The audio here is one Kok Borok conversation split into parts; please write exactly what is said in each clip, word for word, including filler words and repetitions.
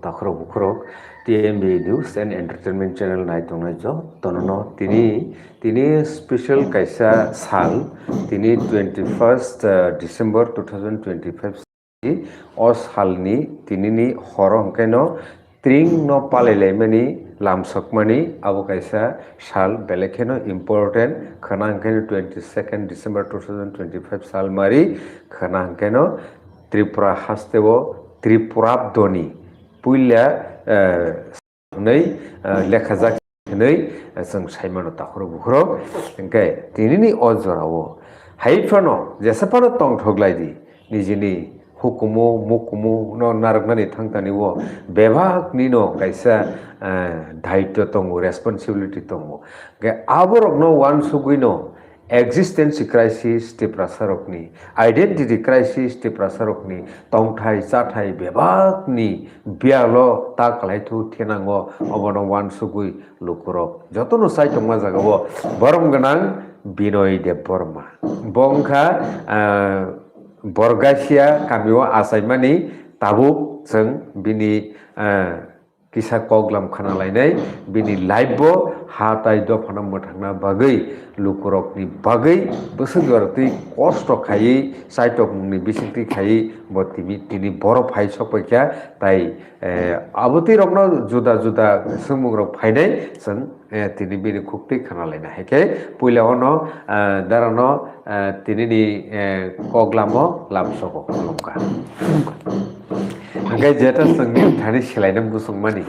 Takhorok bukhorok T M B News and Entertainment Channel nai tongnai jotono no tini, tini special kaisa sal, tini twenty first, uh, December two thousand twenty-five, o salni tinini horo hwnkhe no tring no palailaimani lamsokmani abo kaisa sal belai kheno important khwna hwnkhe no twenty second December two thousand twenty-five sal mari khwna hwnkhe no Tripura hasteo Tripurabdoni puila, eh, hwnwi, eh, lekhajak hwnwi, eh, chwng saimano takhorok bukhorok. Hwnkhe tinini o jorao hai phano jesa phano tongthok lai di, nijini hukumu mukumu no narwknani thangtani o bebak nino kaisa, eh, daityo tongo, responsibility tongo. Hwnkhe aborokno uansugwino existence crisis Tiprasarokni, identity crisis Tiprasarokni, tongthai chathai bebakni biyalo ta kwlaithu thinango, obono uansugwi lukurok jotono chai tongma jagao borom gwnang Binoy Debbarma. Bo wngkha, ah, Borgasia kamio achaimani tabuk chwng bini, ah, kisa koklam khana lainai, bini life bo ha tai dophano mwthangna bagwi, lukurokni bagwi bwswk jora twi kosto khaiwi, chaitokmungni bisingtwi khaiwi bo tini, tini borok phai sokpaikha, tai, eh, abo twi rokno juda juda swngmungrok phainai chwng, eh, tini bini khuktwi khana laina hai khe puila ono, eh, darano, eh, tinini, eh, koklamo lamsogo khulumkha. Hwnkhe jeta chwngni thani selaina muchungmani.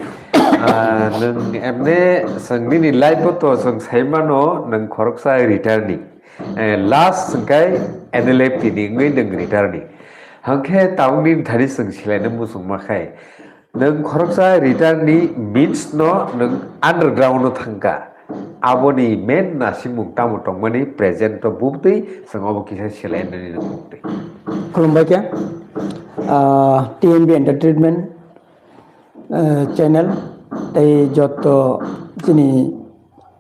Ah, nwng emne chwng nini life o to chwng saimano nwng khoroksa retire ni. Eh, last hwnkhe N L F T ni wngwi nwng retire ni. Hwnkhe tabukni thani chwng selaina muchungma khai. Nwng khoroksa retire ni means no nwng underground o thangkha. Aboni main nasimung tamo tongmani present o bubtwi chwng obo kisa selainani nwng bubtwi. Khulumbai khe, ah, T M B Entertainment, eh, channel tei joto chini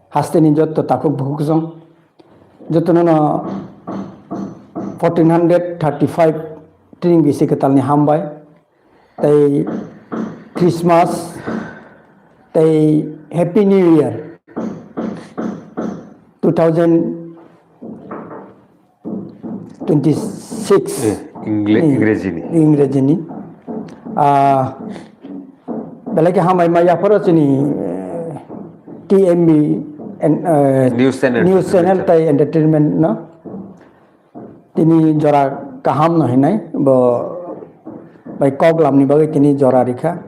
hasteni joto takhuk bukhuk song jotono no fourteen hundred thirty-five tring bisi kwtalni hambai. Tei Christmas tei Happy New Year two thousand twenty-six. Eh, Ingle-, ni, Ingrejini. Ingrejini. Ah, belai khe hambai ma yapharo chini, eh, T M B en-, eh, News channel. News channel tei entertainment no. Tini jora kaham no hinai bo bai kok lamni bagwi tini jora rikha.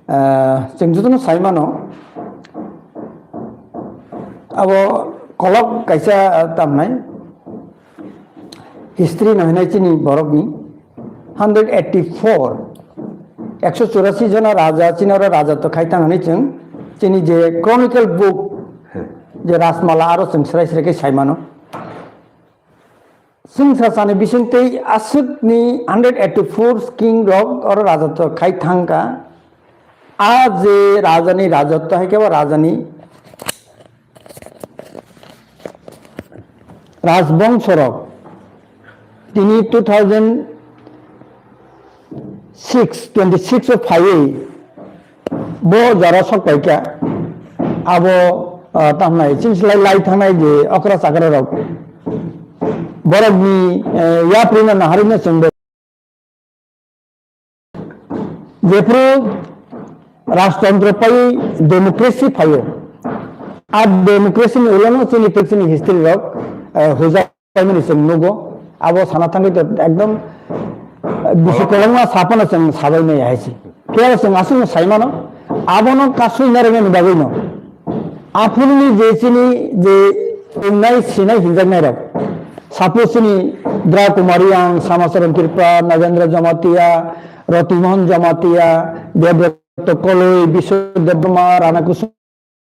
Ah, chwng jotono sai mano abo kolok kaisa, ah, tamnai history no hinai chini borokni hundred eighty-four, ekso churasi jona raja chini oro raja to khai tang hinai chwng chini je chronicle book je Rajmala aro chwng srai srai khe sai mano. Chwng sasani bisingtwi aswkni hundred eighty-four king rok oro rajotw khai thangkha. A je rajani rajotw hai khe bo rajani rajbongso rok tini two thousand six, twenty six o phaiwi bo jora sok paikha. Abo, ah, tamhnai chini slai lai thangnai je okra chakra rok borokni, eh, yapri no naharwi no chwng bo jephru rajtontro pai democracy phaio. A democracy ni ulo no chini pwrthini history rok, eh, huja paimani chwng nugo. Abo sana thangwi to ekdom bisi kolokma sapano chwng sabai maya hai se. Phiya chwng aswkno sai mano, abono kasui narwknani bagwino. Aphuruni je chini je wngnai sinai hinjaknai rok, suppose chini Dra Kumar Reang, Samacharan Tripura, Nagendra Jamatia, Roti Mohan Jamatia, Debdetto Koloi, Biswa Debbarma, Rana Kusum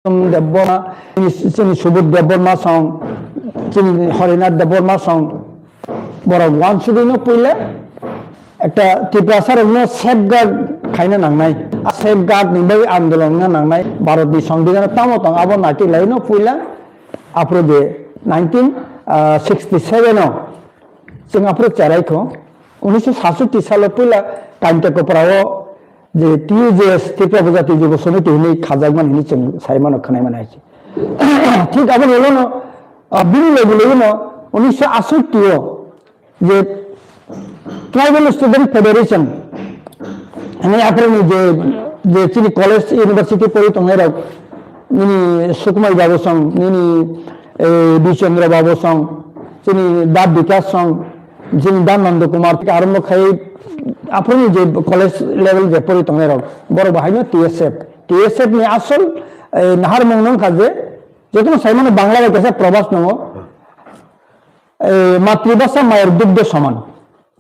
Debbarma, chini, chini Subodh Debbarma song, chini Harinath Debbarma song, borok wansugwino puila ekta Tiprasa rokno safeguard khaina nangnai. A safeguard ni bagwi andolon wngna nangnai. Bharat ni Songbidan tamo tong abo naitwi laino puila aphuru je nineteen sixty seven o chwng aphuru cherai kho. Unnish sat sati salo puila Kainta Kopra o je T U J S, Tripura Upajati Jubo Samiti hinwi khajakmani hinwi chwng sai mano, khwnai mano hai se. Thik aboni ulo no, ah, bini logi logi no unisho asashi o je Tribal Student Federation, hinwi aphuru ni je, je chini college, university pori tongnai rok, nini Sukumai Babu song, nini, eh, Bichandra Babu song, chini Da Bikas song, chini Da Nanda Kumar theke arombo khai aphuru ni je college level je pori tongnai rok, borok bo haino T S F. T S F ni asol, eh, naharmung nung kha je, jotono sai mano Bangla bai kaisa probas nungo. Eh, matribhasha mayar dugdho soman.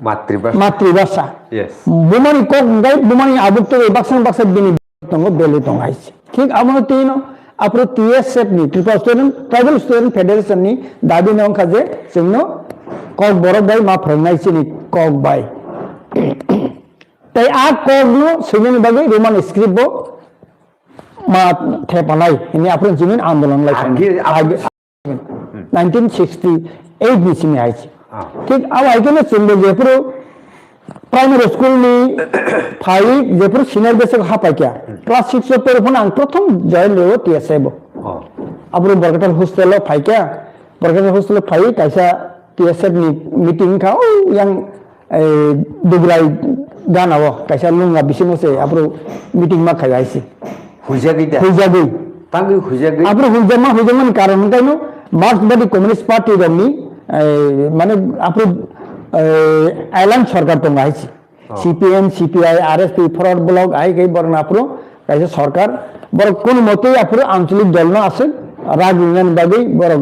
Matribhasha. Matribhasha. Yes. Bumani kok gai, bumani abuk twi baksa baksa bini tongo, beli tongo hai se. Thik abono tino, aphuru T S F ni, Tripura Student, Tribal Student Federation ni dabi no wngkha je chwngno Kokborok bai ma phwrwngnai chini kok bai. Tei a kok no swinani bagwi Roman script bo ma thepanai, hini aphuru chini andolon lai Agi, phano. Agi, nineteen sixty-eight ni simi hai se. Ah. Thik abo hai khe no chwngbo jephuru primary school ni phai jephuru senior basic ha paikha. Class six o pori phano ang prothom join rwo T S F o. Oh. Aphuru Borkathal hostel o phaikha. Borkathal hostel o phai kaisa T S F ni meeting kha, o yang, eh, Dugrai gana o kaisa lunga bisingo se aphuru meeting ma khai hai se. Huijagwi da? Huijagwi. Tangwi huijagwi? Aphuru huijakma, huijakmani karon hwnkhe no Marxbadi Communist Party rokni, eh, mane aphuru, eh, alliance sorkar tongo hai se. Oh. C P M, C P I, R S P, Forward Bloc, hai khe borokno aphuru kaisa sorkar. Borok kono motwi aphuru anchalik dolno aswk rak rinani bagwi borok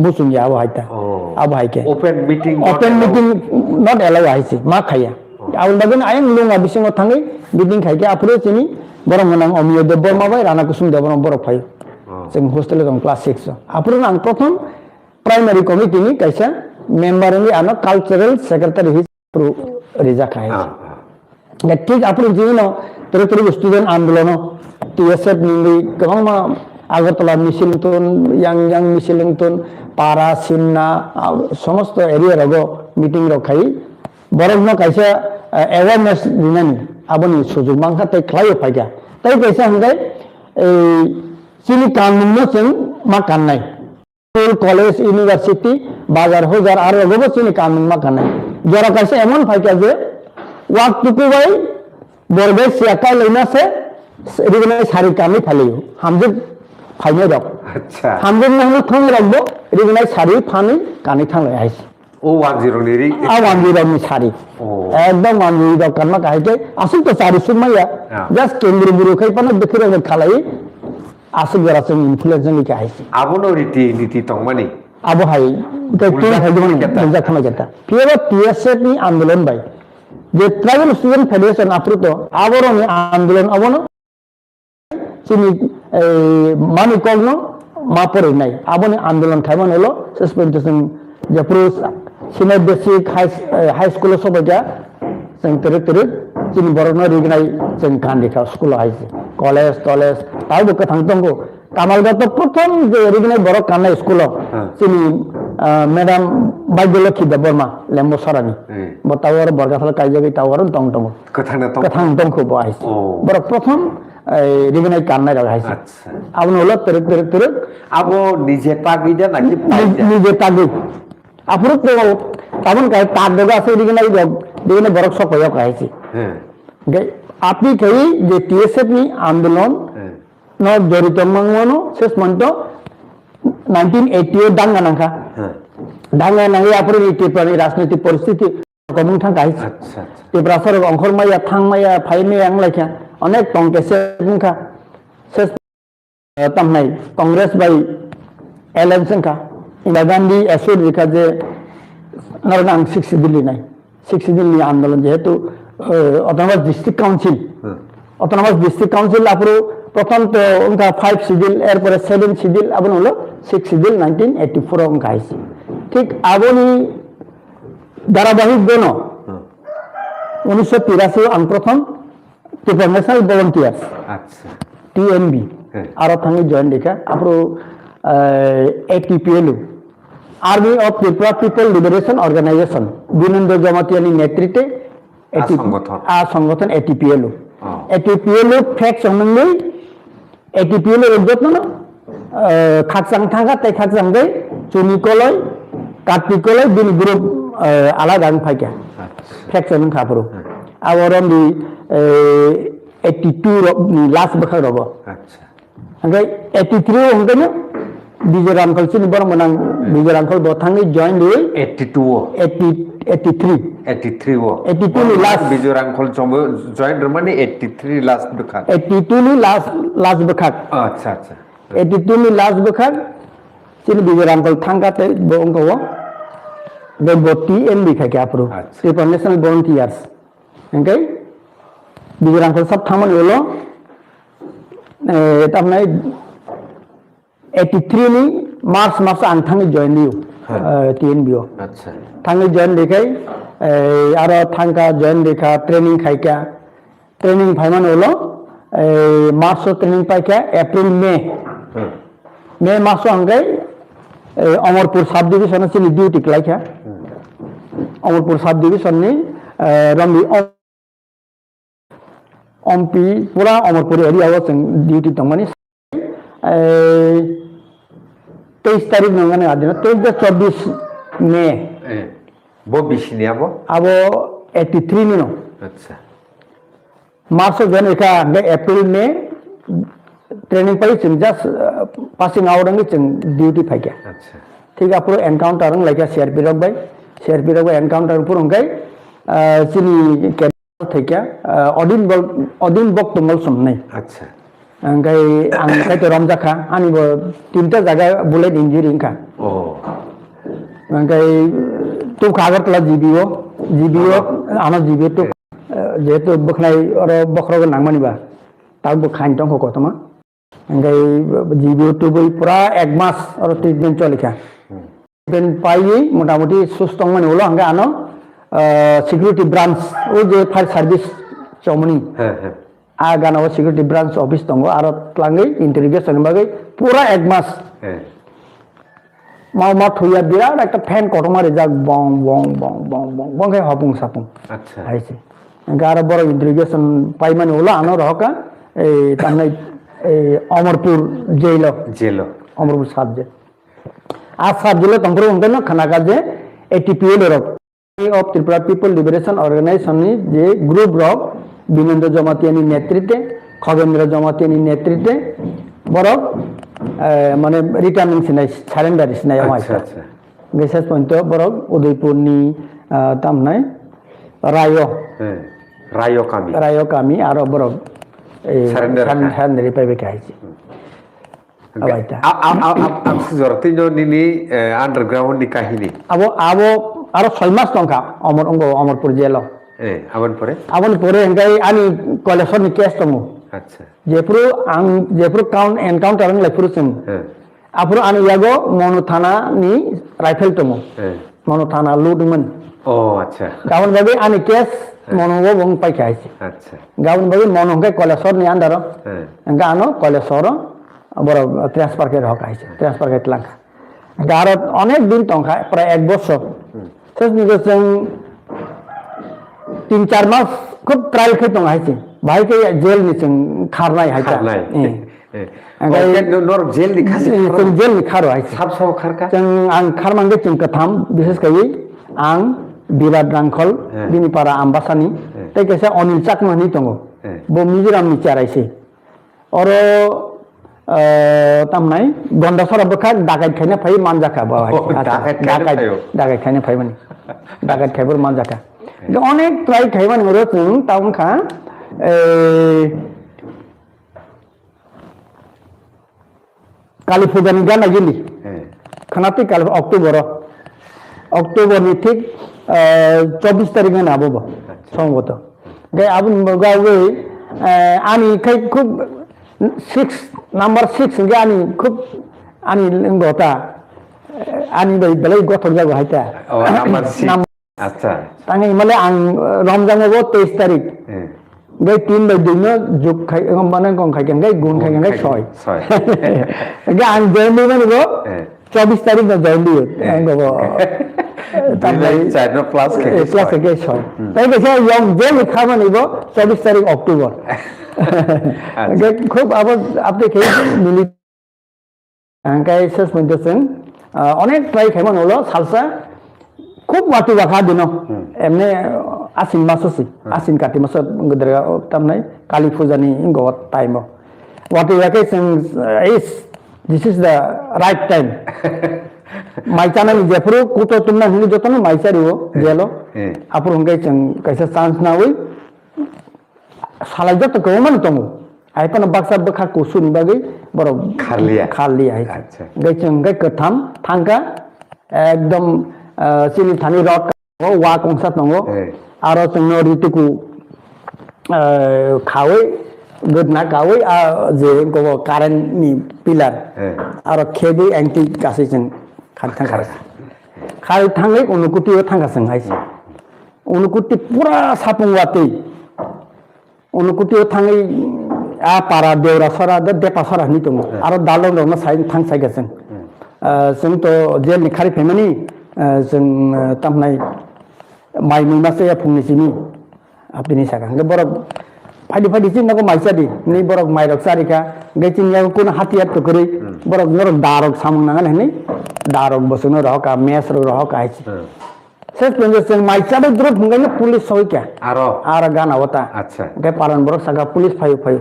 buchung ya abo hai ta. Oh. Abo hai khe. Open meeting not allowed. Open meeting not allow hai se, ma khaiya. Aboni bagwino ayang lunga bisingo thangwi meeting khai khe aphuru chini borok gwnang Omiyo Debbarma bai Rana Kusum Debbarma borok phaio. Oh. Chwng hostel o tong class six o. Aphuru ang prothom primary committee ni kaisa member wngwi ano cultural secretary his aphuru rijak hai. Ah, ah. Thik aphuru chini no tere tere student andolono T S F ni wngwi kwbangma Agartala misil wngton, yang yang misil wngton, para, simna, ah, somosto area rogo meeting rok khai. Borokno kaisa, eh, awareness rinani aboni sujuk mankha tei khlaio phaikha. Tei kaisa hwnkhe, eh, chini kanmungno chwng ma kannai. School, college, university, bazar, hujar aro rogobo chini kanmung ma kannai. Jora kaisa emon phaikha je wak tuku bai bor bai siya kai laina se rignai sari kanwi phalaio. Hamjwk phainai rok. Acha. Hamjwk no hwnwi thangnai rokbo rignai sari phanwi kanwi thanglai hai se. O wanjwi rokni ri. A wanjwi rokni sari. Oh. Ekdom wanjwi rok kanma kahai khe aswk to chari sukmaya. Ah. Just kendri buru khai pano bwkhwi rok khalai aswk jora chwng influence wngwi kahai se. Abono riti niti tongmani. Abo hai, tei Buljak tei hai khama keta. Buljak khama keta. Phiya ba T S F ni andolon bai je Tribal Student Federation aphuru to aboroni andolon abono chini, eh, mani kokno ma porinai. Aboni andolon khaimani ulo, ses porjonto chwng jephuru senior basic high, eh, high school o sobaikha, chwng twrwk twrwk chini borokno rignai chwng kan rikha school o hai se. College, tolej, taibo kwthang tongo. Kamalghat o prothom je rignai borok kannai school o, Hmm. chini, ah, madam Bhagya Lakhi Debbarma, Lembo Sorani. Hmm. Bo tawar Borkathal kaijagwi tawar tong tongo. Kwthangna tong- Kwthang tongkho bo hai se. Oh. Borok prothom, eh, rignai kannai rok hai se. Acha. Abono ulo twrwk, twrwk, twrwk. Abo nije tagwi da naki Ni-, paida? Nije tagwi. Aphuru to tabun kai tag doga se rignai rok, rignai borok sok paiyok hai se. Hmm. Ge api kai je T S F ni andolon Hmm. no jorito mangmano ses monto nineteen eighty o danga nangkha. Hmm. Danga nangwi aphuru ni Tripura ni rajniti poristiti Komung thang kahai. Acha, acha. Tiprasa rok ongkhor maya, thang maya, phai maya wng lai kha. Onek tong kese wng kha. Ses, eh, tamnai Congress bai alliance wng kha. Indira Gandhi assure rikha je norok ang six schedule rinai. Six schedule ni andolon jehetu, eh, Autonomous District Council. Hmm. Autonomous District Council aphuru prothom to wng kha five schedule, er pore seven schedule, abono holo six schedule nineteen eighty-four o wng kha hai se. Thik aboni dharabahik gono Hmm. unisho tirasi o ang prothom Tripura National Volunteers, Acha. T N V, Hmm. aro thangwi join rikha. Aphuru, eh, A T P L U, Army of Tripura People Liberation Organization, Binendu Jamatia ni netritwe A T P, A songgothon. A songgothon A T P L U. Oh. A T P L F faction nungwi A T P L F rok jotono, eh, khakchang thangkha tei khakchang tei chini koloi, kati koloi bini group, eh, alada wng phaikha. Acha. Faction wngkha aphuru. Hmm. Abo romdi, eh, eighty two rok ni last bwkhak rogo. Acha. Hingke eighty three o hingke no Bijoy Ramkhal chini borok mwnang Bijoy Ramkhal bo thangwi join rwi eighty two o. Eighty, eighty three. Eighty three o. Eighty two ni last. Bijoy Ramkhal chombo join rwmani eighty three last bwkhak. Eighty two ni last, last bwkhak. Acha, acha. Eighty two ni last bwkhak chini Bijoy Ramkhal thangkha tei bo wngkha o. Tei bo T N V khai khe aphuru. Acha. Tripura National Volunteers. Hingke Bijoy Ramkhal sab thangmani ulo, eh, tamnai eighty three ni March maso ang thangwi join liu, ha, eh, T N V o. Acha. Thangwi join likhai, eh, aro thangkha join likha training khaikha. Training phaimani ulo, eh, March o training paikha, April, May. Hmm. May maso hingke, eh, Amarpur sub division o chini duty klaikha. Hmm. Amarpur sub division ni, eh, romdi Ompi, pura Amarpur area o chwng duty tongmani. Eh, teis tarik no wngkha adina, teis ba chobbish May. Eh, bo bisini abo? Abo eighty three ni no. Acha. March o join wngkha, hingke April, May training pai chwng just, uh, passing out wngwi chwng duty phaikha. Acha. Thik aphuru encounter wnglaikha C R P rok bai. C R P rok bai encounter phuru hingke, uh, chini Thwikha, ah, Odin Bol-, Odin Bok Tongol Somnai. Acha. Hingke ang kaitor romjakha, ani bo tinta jaga bullet injury wngkha. Oh. Hingke tubkha Agartala G B O, G B O, ano G B O tub-, eh, jehetu bwkhnai oro bokhorogo nangmani ba, tabuk bo khain tongkha kotorma. Hingke G B O tubui pura ek mas oro treatment cholikha. Hmm. Treatment paiwi motamoti sus tongmani ulo hingke ano, ah, security branch, o je fire service chomoni. He, he. A gana o security branch office tongo, aro tlangwi interrogation bagwi pura ek mas. He. Ma, ma thuya birat ekta fan kotorma rijak, bong, bong, bong, bong, bong, bong khe hopung sapung. Acha. Hai se. Hingke aro borok interrogation paimani ulo ano rohorkha, ei, tamnai, ei, Amarpur jail o. Jail o. Amarpur sub jail. A sub jail o tongphuru hingke no khnakha je A T P L rok, of Tripura People Liberation Organization ni je group rok, Binendra Jamatia ni netritwe, Khogendra Jamatia ni netritwe, borok, eh, mane returning sinai, surrender sinai. Acha, acha. Hingke ses pointo borok Udaipur ni, ah, tamnai Rayo. Hmm. Rayo kami. Rayo kami aro borok, eh, surrender surren-, kha. Surrender pai bai kha hai se. Hmm. Abaita. A, a, a, a, a, sujor tino nini, eh, underground ni kahini. Abo, abo aro soi mas tongkha, Omor, ongo Omorpur jail o. Eh, aboni pore? Aboni pore hingke ani Koilashor ni case tongo. Acha. Jephuru ang, jephuru count, encounter wng lai phuru chwng. Eh. Aphuru ani yago Monu thana ni rifle tongo. Eh. Monu thana loot wngmani. Oh, acha. Gabon bagwi ani case, eh, Monu o wng paikha hai se. Acha. Gabon bagwi Monu hingke Koilashor ni under o. Eh. Hingke ano Koilashor o borok transfer khe rohor hai se. Transfer khe tlangkha. Hingke aro onek din tongkha, prai ek bosor. Hmm. Sesni go chwng tin char mas khub trial khe tong hai se. Bahai khe jail ni chwng kharnai hai ta. Kharnai. Eh. Eh. Hingke, oh, khe no-, norok jail ni khasi, eh, kharo? Chwng jail ni kharo hai se. Sab sabo kharkha? Chwng ang kharmang khe chwng kwtham, bishes khaiwi ang Birat Rangkhol, eh, bini para Ambasani, eh, tei kaisa Onil Chakma hinwi tongo. Eh. Bo Mizoram ni charai se. Oro, eh, tamnai Gondasara bwkhak dakait khaina phai manjakha bo hai. Oh, acha, dakait khaina dakait, phaio? Dakait khaina phaimani. Dakait khaibo manjakha. Onek try khaimani oro chwng ta wngkha, eh, Kali Puja ni gana gini. Hmm. Khana twi Kali October o. October ni thik, eh, chobbish tarik gana abo bo. Acha. Songboto. Gai aboni bo gawi, eh, ani khai khub six, number six hingke ani khub ani lengbo ta. Eh, ani bai belai gothok jago hai ta. Oh, number six. Num- Acha. Tangwi male ang, eh, romjakma bo teis tarik. Hmm. Gai tin bai dui no jug khai, eh, mane kong khai khe, gai gun khai khe, gun khai khe, soi. Soi. Gai ang join di mani bo, eh, chobbish tarik no join di. Eh. Ang bo. Dui bai char no plus khe khe plus soi. Khe soi. Hmm. Tai kaisa yong je ni khamani bo chobbish tarik October. Acha. Hwnkhe khub abo update khe nini. Hwnkhe ses pointo chwng, ah, onek try khaimano ulo salsa khub wati wakha dino. Hmm. Emne, ah, asin maso si, hmm, asin kati maso gederga tamnai Kali puja ni ingo time o. Wati wakhe chwng, ah, is, this is the right time. Mai chanani jephuru kuto tumna hinwi jotono mai chariwo, hmm, jelo. Hmm. Aphuru hwnkhe chwng kaisa chance nawi salai joto kwbangmano tongo. Hai phano baksa bwkha kusuni bagwi borok kharliya. Kharliya hai. Acha. Hwnkhe chwng hwnkhe kwtham thangkha, ekdom, ah, chini thani rok o wa kongsa tongo. Eh. Aro chwngno rituku, ah, khawi, gwdna kawi, ah, je gobo current ni pillar. Eh. Aro khebwi engti kasui chwng khar thangkha. Khar. Khar thangwi Unukuti o thangkha chwng hai. Hmm. Unukuti pura sapung watwi. Unukuti o thangwi a para Deura sora, de Depa sora hinwi tongo. Hmm. Aro dalon rokno sai thang sai kha chwng. Hmm. Ah, chwng to jail ni khari phaimani, ah, chwng, ah, tamhnai mai mui masa ya phungni simi. Abini saka. Hwnkhe borok phaidi phaidi chini nogo mai chadi. Ni borok mai rok chari kha. Hwnkhe chini yago kuno hatiyar to kwrwi. Hmm. Borok norok da rok samung nangan hinwi. Da rok bo chwngno rohor kha, mess rok rohor kha hai se. Hmm. Ses pwnjo chwng mai chabai drop hwnkhe no police soi kha. Aro? Aro gana o ta. Acha. Hwnkhe paran borok saka police phaio phaio.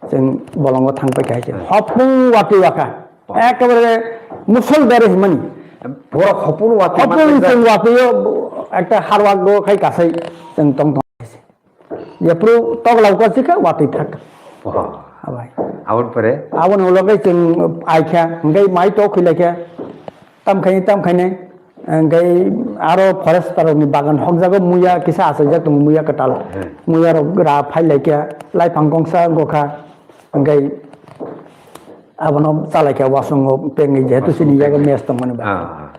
Chwng bolongo thang pai kha hai se. Hmm. Hopung watwi wakha. Oh. Ekebare musol dare himani. Borok hopung watwi. Hopung watwi o ekta harwak go khai kasai chwng tong tong hai se. Jephuru tokla ukha sikha watwi thak. Wah. Abai. Aboni pore? Aboni ulo khe chwng ai kha, hwnkhe mai tok khwlai kha. Tam khaini, tam khaini. Hwnkhe aro forest rokni bagan hokjago muya kisa achaijak tongo, muya kwtal. Hmm. Muya rok ra phai lai kha, laiphang kongsa wngkha. Hwnkhe abono chalai kha wasongo pengwi jehetu chini yago mes tongmani ba. Ah.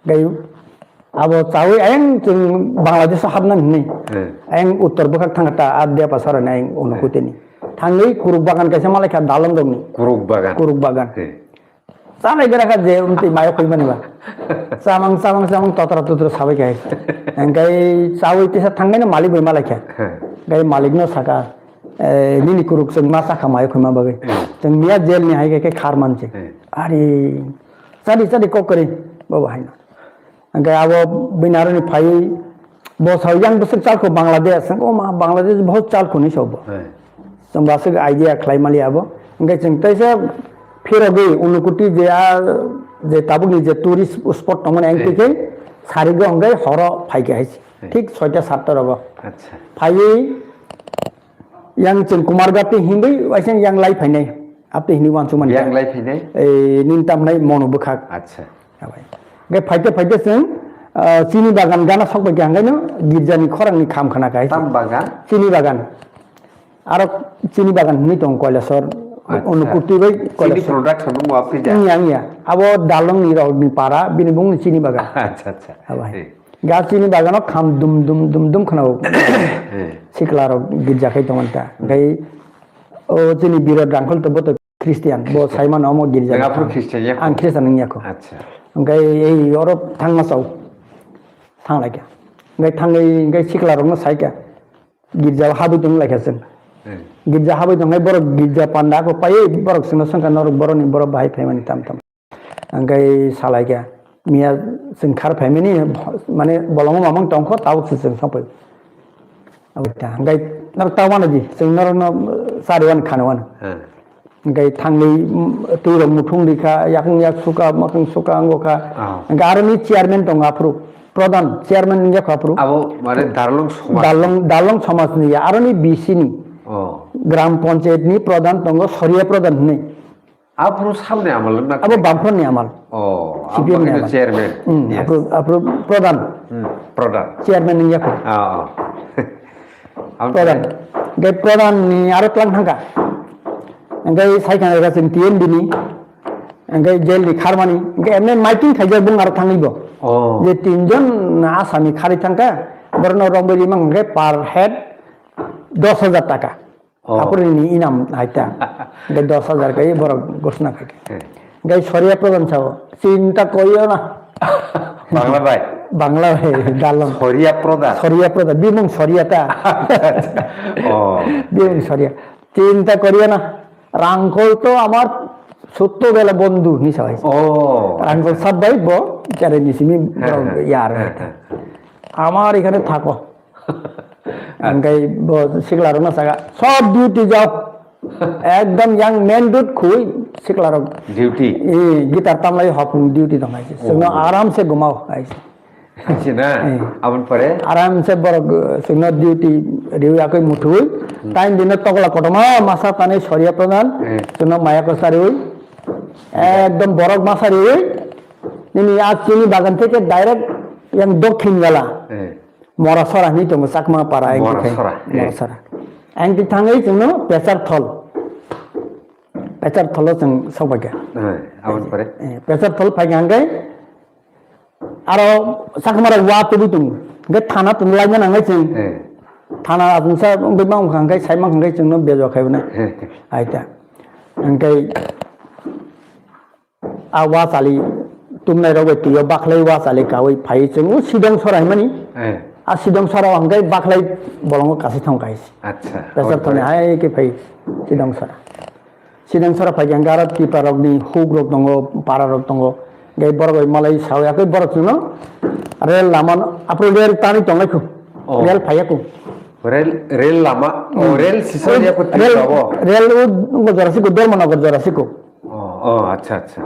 Hwnkhe Abo chawi ayang chwng Bangladesh o hapna hinwi. Hmm. Ayang uttor bwkhak thangkha ta, a Depasarani ayang Unukutini. Thangwi kuruk bagan kaisa malaikha dalong rokni. Kuruk bagan. Kuruk bagan. Hmm. Chanai berakha je umtwi mayo khoimani ba. Chamang, chamang, chamang, totra, totra sabai kha. Hwnkhe chawi tisa thangmani malik bai malaikha. Hmm. Hwnkhe malikno saka, "Eh, nini kuruk chwng ma chakha mayo khoima bagwi." Hmm. Chwng miya jail ni hai khe khar manse. Hmm. Ari, chadi, chadi kok kwrwi, bobo haino. Hwnkhe abo bini aroni phaiwi bo sao, "Yang bwswk chalkho Bangladesh?" Hwnkhe, "O ma, Bangladesh bahut chalkho," hinwi sao bo. Hai. Chwng bo aswk idea khlai mali abo. Hwnkhe chwng teisa phirogwi Unukuti je a, je tabukni je tourist spot tongmani, hmm, engtwi khe sarigo hwnkhe horo phaikha hai se. Hmm. Thik soita satta rogo. Acha. Phaiwi yang chwng Kumarghat twi himwi waisa yang lai phainai. Aptwi hinwi uansukmani. Yang lai phainai? Eh, nini tamhnai mono bwkhak. Acha. Abai. Hwnkhe phaite phaite chwng, ah, chini bagan gana sok bai khe hwnkhe no girjani khorangni kham khna kha hai se. Tam bagan? Chini bagan. Aro chini bagan hinwi tongo Koilashwar, acha. Unukutwi bai chini Koilashwar. Production bo muya phija? Wngya, wngya. Abo dalongni rokni para, bini bungni chini bagan. Acha, acha. Abai. Eh. Ga chini bagano kham dum dum dum dum khna o. Eh. Sikla rok girja khai tongmani ta. Hwnkhe o chini Birot Rangkhol to bo to Christian, bo saimano omo girja. Nang aphuru Christian ya kho? Ang Christian wngya kho. Acha. Hwnkhe ei oro thangma chao. Thang lai kha. Hwnkhe thangwi hwnkhe sikla rokno sai kha. Girja o habwi tong lai kha chwng. Hmm. Girja habwi tong lai borok girja panda kho paiwi borok chwngno swngkha norok borokni borok bahai phaimani tam tam. Hwnkhe salai kha, miya chwng khar phaimani, mane bolongo mamang tongkho, tabuk se chwng songpai. Aboni ta, hwnkhe norok ta wano di, chwng norokno chari wano khana wano. Hmm. Hwnkhe thangwi, mm, twi rok muthung rikha, yakung yak suka, mwkhang suka, wngkha. Ah. Hwnkhe aroni chairman tongo aphuru, pradhan chairman wngya kho aphuru. Abo mane Darlong somaj. Darlong, Darlong somaj ni ya, aroni B C ni. Oh. Gram panchayat ni pradhan tongo, Soriya pradhan hinwi. Aphuru samni amal wngna abo khe? Bamfront ni amal. Oh, C P M ni amal. Chairman. Hmm, yes. Aphuru, aphuru pradhan. Hmm, pradhan. Chairman wngya kho. Ah, ah. Pradhan. Hwnkhe pradhan ni aro tlang thangkha. Hwnkhe sai khna kha chwng T M D ni. Hwnkhe jail ni kharmani. Hwnkhe emne meeting khaijak bung aro thangwi bo. Oh. Je tinjon asami khari thangkha. Borokno romwi rimang hwnkhe per head dos hajar taka. Oh. Aphuru ni inam haita. Hwnkhe dos hajar kai borok gosna khai. Hmm. Hwnkhe Soriya pradhan sao, "Chinta koiyo na." Bangla bai? Bangla bai dalong. Soria Proda. Soria Proda, bimung Soria ta. Oh. Bimung Soria. Chinta koriyo na, Rangkhol to amar sotto bela bondhu ni sabai. Oh. Rangkhol sab bai bo, jare ni simi borok yar. Amar ekhane thako. Angkai bo sikla rok na saka, sob duty jao. Ekdom yang main road khui sikla rok. Duty. Eh, guitar tamlai hopung duty tong hai. Sengno aram se gumao hai. Hai se na. Eh. Abon pore? Aram se borok, eh, sengno duty riwi akoi muthui. Time dino tokla kotoma masa tanai Soria Pradhan. Eh. Sengno maya ko sariwi. Ekdom borok masa riwi. Nini a chini bagan theke direct yang dokhin gala. Eh. Mora sora hinwi tongo Chakma para engkhe khai. Mora sora, eh. Mora sora. Engkhe thangwi chwngno Pechar Thol. Pechar Tholo chwng sokbaikha. Eh, aboni pore? Eh, Pechar Thol phaikha hwnkhe aro Chakma rok wa tubui tongo. Hwnkhe thana tong laina nangwi chwng. Eh. Thana achomsa wngwi ma wngkha hwnkhe sai mankha hwnkhe chwngno bejo khai hwnwi. Eh. Aita. Hwnkhe a wa chali tumnai rok bai twi o bakhlai wa chali kaui phai chwng o sidong sora himani. Eh. A sidong sora o hwnkhe bakhlai bolongo kasi thang kaisi. Acha. Pesar thani hai khe phai sidong sora. Sidong sora phai khe hwnkhe aro tipa rok ni huk rok tongo, para rok tongo. Hwnkhe borok bai malai sao yakhe borok chwngno rel lama no, aphuru rel tani tonglai khu. Oh. Rel phai yakho. Rel, rel lama, oh, rel sisa yakho twi rabo. Rel o jora siko, Dharmanagar jora siko. Oh, oh, acha, acha.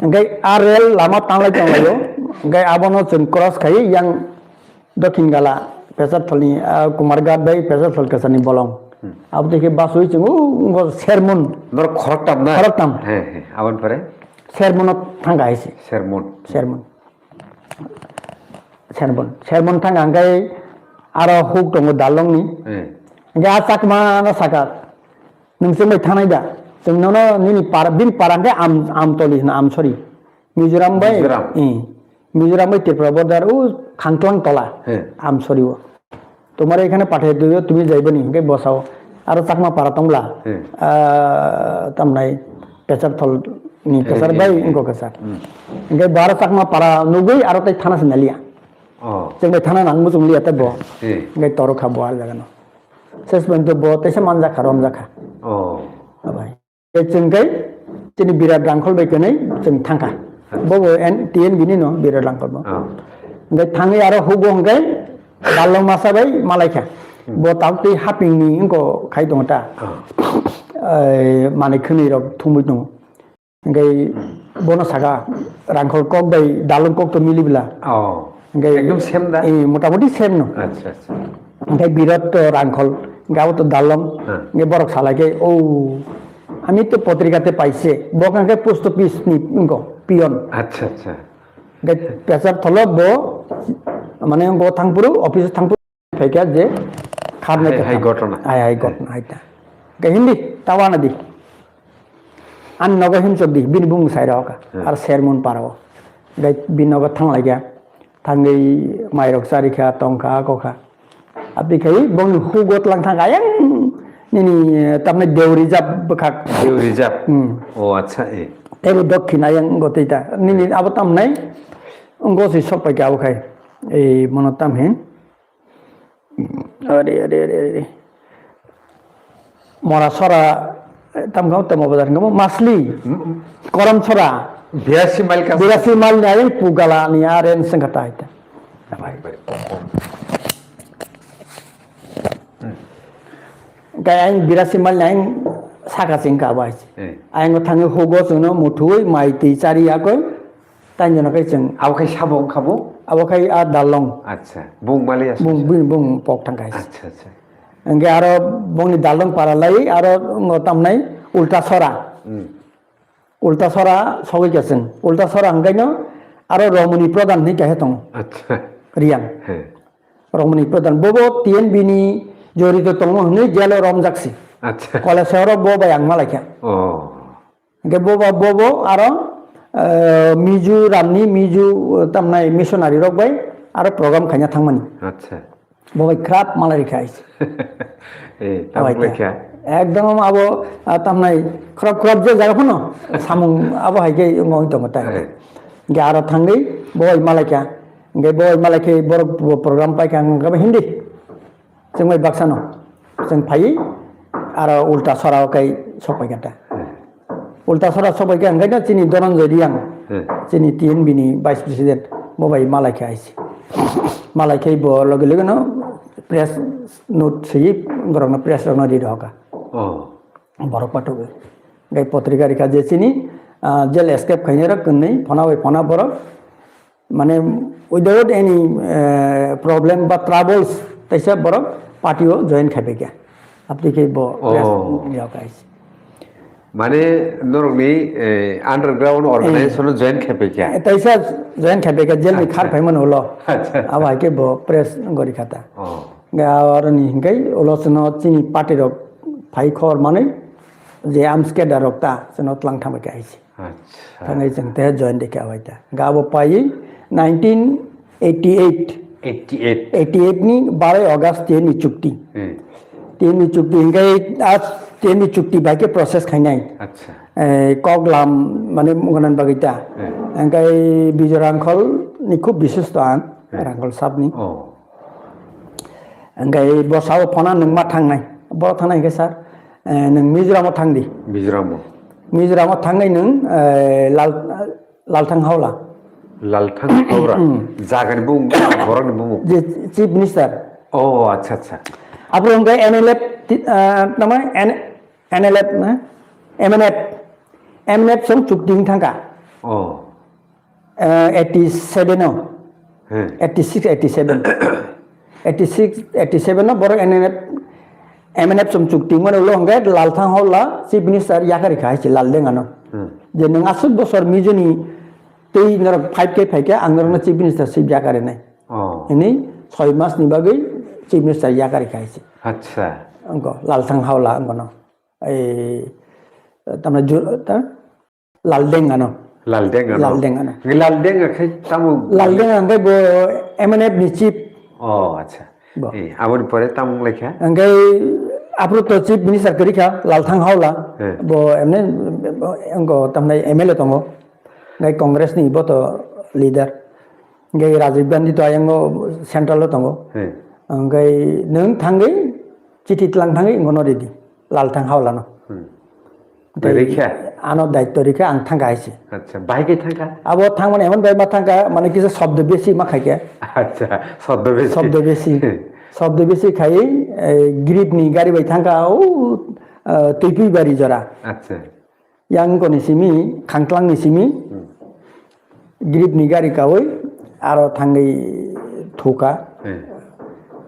Hwnkhe a rel lama tanglai tonglaio, hwnkhe abono chwng cross khai yang dokhin gala Pecharthalni, ah, Kumarghat bai Pecharthal kwchani bolong. Hmm. Abo twi khe basui chwng o wngkha Sermon. Norok khoroktam na? Khoroktam. He, he. Aboni pore? Sermono thangkha hai se. Sermon. Sermon. Sermon. Sermon thangkha hwnkhe aro huk tongo Dalongni. He. Hwnkhe a Chakmano saka. Nwng chwng bai thanai da? Chwng nono nini para, bini para hwnkhe Am-, Amtoli hwno, Amsori. Mizoram bai, Mizoram. Eh, Mizoram bai Tripura border o Khangtlang tola. He. Amsori o. Tomare ekhane pathai diyo, tumi jaiboni, hwnkhe bosao. Aro Chakma para tongla. He. Ah, tamnai Pecharthal ni he, Pechar he, bai he. Wngkha Pechar. Hmm. Hwnkhe bo aro Chakma para nugwi aro tai thana se naliya. Oh. Chwng bai thana nang muchung liya tei bo. He. Hwnkhe toro kha bo aro jaga no. Ses pojjonto bo teisa manjakha, romjakha. Oh. Abai. Chwng khe chini Birat Rangkhol bai kwnwi chwng thangkha. Bo bo N-, T N B ni no Birat Rangkhol bo. Oh. Hwnkhe thangwi aro hugo hwnkhe Dalong masa bai malaikha. Hmm. Bo tabuk twi haping ni wngkha khai tongo ta. Oh. Ai, manwi khwnwi rok thumwi tongo. Hwnkhe bono saka, Rangkhol kok bai Dalong kok to mili bwla. Oh. Hwnkhe ekdom same da? Eh, motamoti same no. Acha, acha. Hwnkhe Birat to Rangkhol, hwnkhe abo to Dalong. Hmm. Hwnkhe borok salai khe, "Oh, ami to potrika te paise." Bo hwnkhe post office ni wngkha, peon. Acha, acha. Hwnkhe Pecharthalo bo, mane, bo thangphuru, office thangphuru. Phaikha je kharnai hai, hai kwthang. Ghotona. Hai, hai, hai, ghotona, hai ta. Khe hindi, tawana di. Ani nogo himchok di, bini bumung sai rok. Hmm. Ar Sermon para o. Gai bini nogo thanglaikha. Thangwi mairok charikha, tongkha, kokha. Abdi khai bongni hugo tlang thangkha, ayang nini, eh, tamni Deuri jab bwkhak. Deuri jab. Hmm. O, acha, eh. Tebo dokhin ayang gotwi ta. Nini abo tamnai, wnggo se sok paikha abo khai. Ei, mono tam hin. Are, are, are, are. Mora sora, eh, tam kamo, tamo bazar kamo, Masli. Hmm. Korom sora. Birasi mile ka. Birasi mile ni ayang Pugala ni aren sengkata ita. Bai, bai. Hmm. Kaya ayang birasi mile ni ayang saka singka bai. Eh. Ayang thangi hugo sungno muthui, mai twi chari yakoi. Tang jono khe chwng. Abo khai sabo wngkha bo? Abo khai a Dalong. Acha. Bung mali aswk. Bung, bung, bung pok thang khai. Acha, acha. Hwnkhe aro bongni Dalong para lai aro ngo tamnai Ulta Sora. Hmm. Ulta Sora sogwi khe chwng. Ulta Sora hwnkhe no aro Romoni Pradhan hinwi kaisa tongo. Acha. Riyang. He. Romoni Pradhan. Bobo T N B ni jorito tongo hwnwi jelo romjak si. Acha. College oro bo bai ang malaikha. Oh. Hwnkhe bo ba, bo bo aro, eh, Mizoramni Mizo, eh, tamnai missionary rok bai aro program khaina thangmani. Acha. Bo bai khrap malai rikha aise. Eh, abo bai tamok ta. Lekha. Ekdom abo, ah, tamnai khrap khrap je jaga phano samung abo hai khe wngwi tongo ta. Eh. Hingke aro thangwi bo oi malaikha. Hingke bo oi malaikhe borok bo program paikha hingke bo Hindi. Chwng bai baksano. Chwng phaiwi aro ulta sora o kai sokpaikha ta. Ulta sora sokpaikha hingke no chini Dhananjay Reang. Hmm. Chini T N B ni vice president bo bai malaikha aisi. Malaikhe bo loge loge no press note swi borok no press rok no ri doka. Oh. Borok patok. Gai potrika rikha je chini, ah, jail escape khainai rok kwnwi phona bai phona borok mane without any, eh, problem ba troubles taisa borok party o join khaipaikha. Aptwi khe bo Oh. Press rok kaisi. Mane norokni, eh, underground organization o join khaipaikha. Eh, taisa join khaipaikha jail ni Acha. Khar phaimani ulo. Acha, acha. Abo hai khe bo press gori khata. Oh. Ga aro ni hingkai ulo sino chini party rok phai khor manwi je arms cadre rok ta sino tlang thangbai kha aisi. Acha. Thangwi chwng te join de kha bai ta. Ga bo pai nineteen eighty eight. Eighty eight. Eighty eight ni barai August ten ni chukti. Hmm. Ten ni chukti hingkai a ten ni chukti bai khe process khainai. Acha. Eh, kok lam mane mungnan bagwi ta. Hmm. Hingkai Bijoy Rangkhol ni khub bishesh to ang. Hmm. Rangkhol sab ni. Oh. Hingke bo sao phona nwng ma thangnai. Bo thangnai hingke sir, eh, nwng Mizoram o thang di. Mizoram o. Mizoram o thangwi nwng, eh, Lal, Lalthang Haula. Lalthang Haula. Hmm. Jagani bumung, borokni bumung. Je chief minister. Oh, acha, acha. Abro hingke N L F ti-, eh, tamo N-, N L F na? M N F. M N F song chukti wng thangka. Oh. Eh, eighty seven o. Hmm. Eighty six, eighty seven. Eighty six, eighty seven o borok N N F, M N F song chukti mano ulo hingke Lalthang Haula chief minister yakari kha hai se Laldeng ano. Hmm. Je nwng aswk bosor Mizoni tei norok five K phaikha ang norokno chief minister sip yakari nai. Oh. Hini soi mas ni bagwi chief minister yakari kha hai se. Acha. Angko Lalthang Haula angkono. Ei, tamna ju-, ta? Laldeng ano. Laldeng ano. Laldeng ano. Laldeng khe tamo? Laldeng hingke bo M N F ni chief. Oh, acha. Bo. Eh, aboni pore tamo wnglaikha? Hingke aphuru to chief minister kwrwi kha, Lalthang Haula. Eh. Bo emne, bo, angko tamnai M L A tongo. Hingke Congress ni bo to leader. Hingke Rajiv Gandhi to ayang o central o tongo. Hmm. Hingke nwng thangwi chithi tlang thangwi wngkha no ready. Lalthang Haula no. Hmm. Tei rikha? Ano daityo rikha ang thangkha hai se. Acha, bahai khe thangkha? Abo thangmani emon bai ma thangkha, mane kisa shobdo besi ma khaikha. Acha, shobdo besi. Shobdo besi. Shobdo besi khai, eh, Grip ni gari bai thangkha, o, eh, Tuipui Bari jora. Acha. Yang koni simi, Khangtlang ni simi, Hmm. Grip ni gari kawi, aro thangwi thuka, Hmm.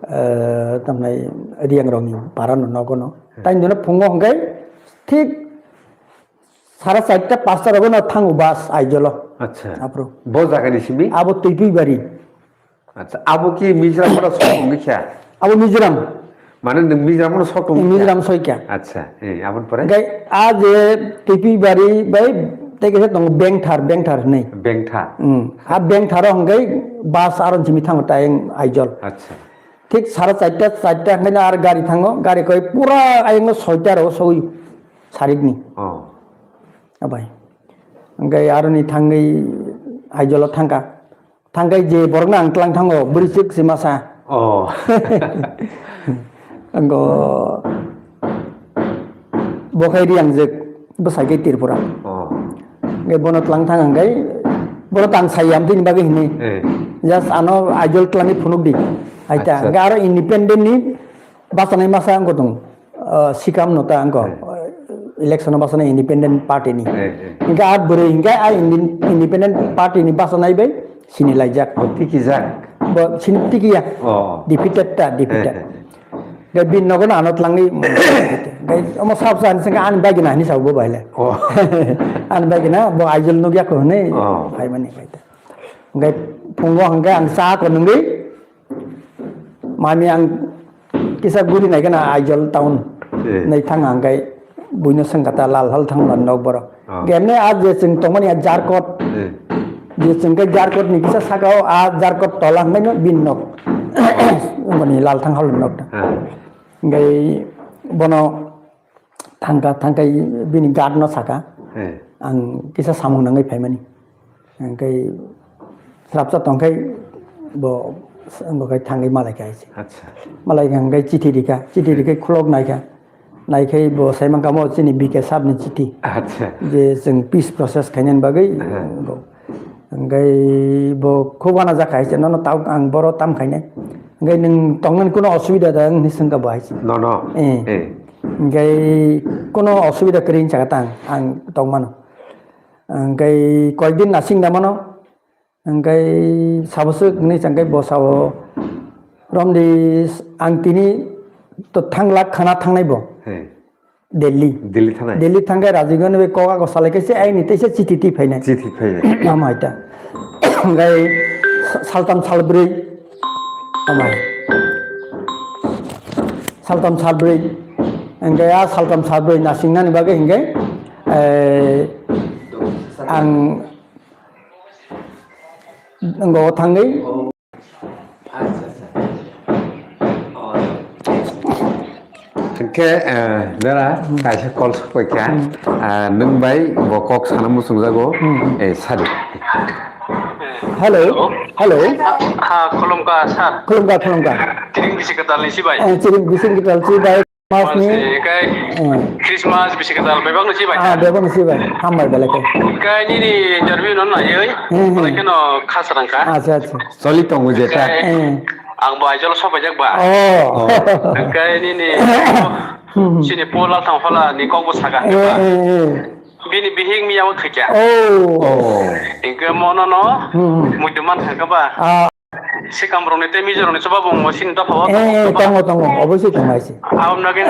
eh, tamnai Riang rokni para no nogo no. Hmm. Taini dono phungo hwnkhe thik sara charta pasta rogo no thango bus Aizawl o. Acha. Aphuru. Bo jaga ni simi? Abo Tuipui Bari. Acha, abo ki Mizoram phano sok wngwi kha? Abo Mizoram. Mane nwng Mizoram phano sok wngwi kha? Mizoram soi kha. Acha, eh, aboni pore? Hingke a je Tuipui Bari bai tei kaisa tongo Bengthar, Bengthar hinwi. Bengthar? Hmm. A Bengthar o hingke bus aro simi thango tayeng Aizawl. Acha. Thik sara charta, charta hingke ar gari thango, gari koi pura ayeng soita ro sogwi sarik ni. Oh. Abai. Hingke aroni thangwi Aizawl o thangkha. Thangkai je borokno ang tlang thango, bwrwi chwk se masa. Oh. Ango bo khai Riangjwk, bwsai khe Tripura. Oh. Hingke bono tlang thang hingkai, bono tang sai am tini bagwi hinwi. Eh. Just ano Aizawl tlangwi phunuk di. Aita, Acha. Hingke aro independent ni bachanai masa ang tong. Ah, sikam no ta angko, Hmm. Election o bachana independent party ni. Hmm, hmm. Hingke a bwrwi hingke a indi-, independent party ni bachanai bai sini laijak. Oh, tiki jak. Bo sini tiki ya. Oh. Defeated ta, defeated. Hmm, hmm, hmm. Gai bin nogo na ano tlangwi, gai omo sab sa ani sengke ani bagina hani sabo bai le. Oh. Ani bagina bo Aizawl nugya ko hwnwi Oh. Phaimani bai ta. Gai phungo hingke ang sa ko nungwi, Mami ang kisa guri nai gana Aizawl town. Eh. Nai thang ang kai buino sengkata lal hal thang man nok borok. Ah. Gemne a je chwng tongmani a Jarkot. Eh. Je chwng kai Jarkot ni kisa saka o a Jarkot tola hwnbai no bin nok. Ngoni lal thang hal nok. Ah. Ngai bono thangka thangkai bini guard no saka. Eh. Ang kisa samung nangwi phaimani. Hingke srapsa tongkhai bo, bo khai thangwi malai kha hai se. Acha. Malai kha hingke chithi rikha, chithi rikhe khulok naikha. Naikhai bo saimang kamo chini B K sab ni chithi. Acha. Je chwng peace process khainani bagwi. Aha. Bo. Hingke bo khub wana jak hai se, nono tau ang boro tam khainai. Hingke nwng tongnani kuno osubida da wng hinwi swngkha bo hai se. No, no. Eh. Eh. Hingke kuno osubida kwrwi hinwi sakha tang, ang tongmano. Hingke koikdin nasing da mano. Hingke sabo swk hinwi changkhe bo sao romdi ang tini to thanglak khana thangnai bo. He. Delhi. Delhi thangnai? Delhi thangkhe Rajiv Gandhi bai kok ago salai khe se aini teisa chithi twi phainai. Chithi phainai. Ama ita. Hingke saltam salbrwi. Ama. Saltam salbrwi. Hingke a saltam salbrwi nasingnani bagwi hingke, eh, ang Ngo thangwi. Hingke, eh, dara, kaisa call sokphaikha. Hmm. Ah, nwng bai bo kok sana muchungjago. Hmm. Eh, sadi. Hello. Hello. Hello. Ha, ha, khulumkha, sir. Khulumkha, khulumkha. Chiring bisi kwtal ni sibai. Eh, chiring bisi kwtal sibai. Mas ni. Mas ni, kai Eh. Christmas bisi kwtal bebak no sibai. Ah, bebak no sibai. Hambai belai khe. Kai nini interview no naiwi, Hmm, hmm. Belai kheno khas rangkha. Acha, acha. Choli tongo jeta. Kai Eh. Ang bo Aizawl sopaijak ba. Oh. Oh. Kai nini Hmm, hmm. Sini Paul Althang Phala ni kok bo saka. Eh, eh, eh. Bini bihik miya o thikya. Oh. Oh. Hingke mono no Hmm, hmm. Muitu man thangka ba. Ah. Sikam rokni tei Mizo rokni choba bo mo sini dopha o Eh, eh, tongo, tongo. Obviously tongo hai se. Aboni bagwi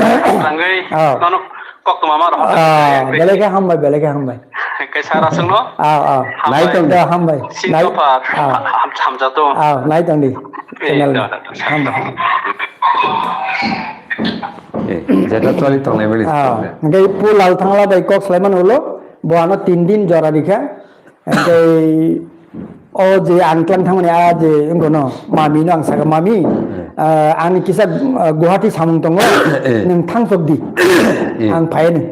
nangwi Ah. Nono koktwma ma rok. Ah, belai khe hambai, belai khe hambai. Kaisa raswkno Ah, ah. Hambai. Nai tong. Da hambai. Sini Nai- dopha Ah. Ham-, hamjato. Ah, nai tong di. Eh, Channel da, no. Da, da. Hambai. Eh, jeta choli tongnai bali. Ah, hingke Paul Althang Phala bai kok salaimani ulo, bo ano tin din jora rikha. Hingke o je ang tlang thangmani a je wngkha no, mami no ang saka, "Mami, Hmm. Ah, ani kisa, ah, Guwahati samung tongo, Eh. Nwng thangsok di." Eh. Ang phai ni.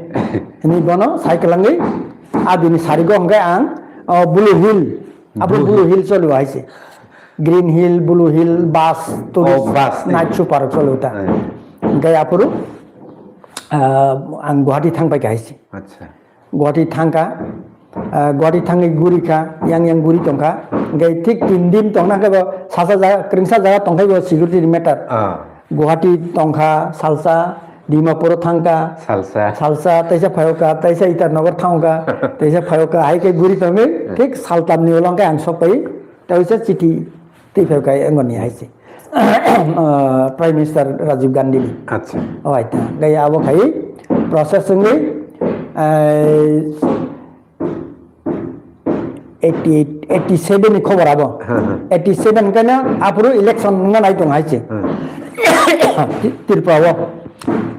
Hini bono sai kwlangwi, a bini sarigo hingke ang, oh, Blue Hill, abo Blue Blue Hill. Hill choli hai se. Green Hill, Blue Hill, bus, tourist, Oh, bus, night eh. Super choli ta. Eh. Hingke apuru, ah, ang Guwahati thang pai kha hai se. Acha. Guwahati thangkha, ah, Guwahati thangwi gurikha, yang yang guri tongkha. Hingke thik tin din tongna khe bo sasa jaga, kwrwngsa jaga tongkhai bo security ni matter. Ah. Guwahati tongkha, salsa, Dimapur thangkha, Salsa. Salsa, teisa phayokha, teisa Itarnagar thangkha, teisa phayokha, hai khe guri tongwi, Hmm. Thik saltam ni ulo hingke ang sokpai, teisa chithi twi phayokha, engoni hai se. Ah, Prime Minister Rajiv Gandhi ni. Acha. Oh, aita. Gaya abo khai process wngwi, eh, eighty eight, eighty seven ni khobor abo. Ha, ha. Eighty seven khe no aphuru election wngna nai tong hai se. Ha. Tripura o.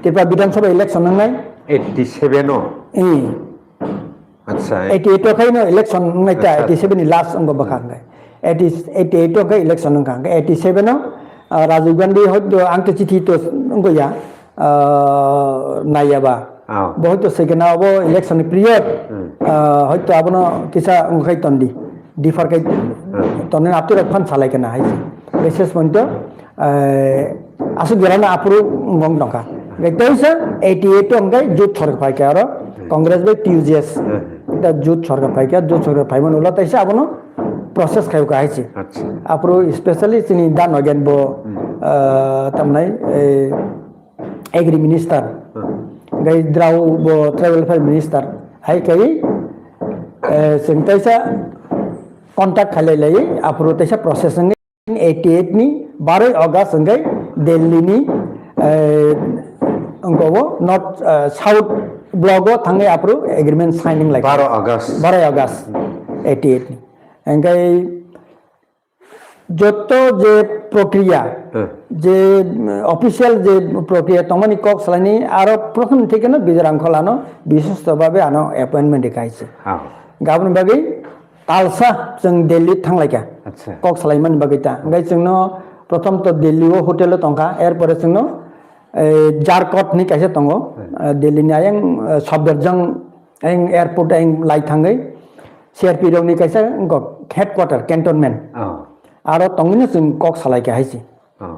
Tripura Bidhan Sabha election wngnai. Eighty seven o? Eh. Acha. Eighty eight o khai no election wngnai ta, Acha, acha. Eighty seven ni last wngkha bwkha hwnkhe. Eighty, eighty eight o khai election wngkha. Hwnkhe eighty seven o, ah, Rajiv Gandhi hoito ang to chithi to wngkha ya, ah, naiya ba. Oh. Bo hoito second abo election ni period, Hmm. Ah, hoito abono kisa wngkha khai tondi. Defer khai Hmm. Tondi na atura phan salai kana hai. Bises point to, eh, aswk jora no aphuru wng tongkha. Hwnkhe teisa eighty eight o hwnkhe jut sorkar phaikha aro Congress bai T U J S. Hmm. Da jut sorkar phaikha, jut sorkar phaimani ulo teisa abono process khai kha hai se. Acha. Aphuru specially chini Da Nogyan bo, Hmm. Ah, tamnai, eh, Agri Minister. Hmm. Hwnkhe Drao bo Tribal Welfare Minister. Hai khai, eh, chwng teisa contact khailai lai, aphuru teisa process wngwi eighty eight ni baroi August hwnkhe Delhi ni, eh, wngkha bo North, eh, South Block o thangwi aphuru agreement signing lai. Baro August. Baroi August eighty eight ni. Hwnkhe joto je prokriya, Hmm. Je, mm, official je prokriya tongmani kok salaini aro prothom thekeno Bijoy Rangkhol ano bishesto babe ano appointment rikha hai se. Ah. Gaboni bagwi talsa chwng Delhi thanglaikha. Acha. Kok salaimani bagwi ta. Hwnkhe chwngno prothom to Delhi o hotel o tongkha, er pore chwngno, eh, Jarkot hinwi kaisa tongo. Hmm. Eh, Delhi ni ayang, eh, Safdarjung ayang airport ayang lai thangwi. C R P rokni kaisa wngkha headquarter, cantonment. Oh. Aro tongwino chwng kok salaikha hai se. Oh.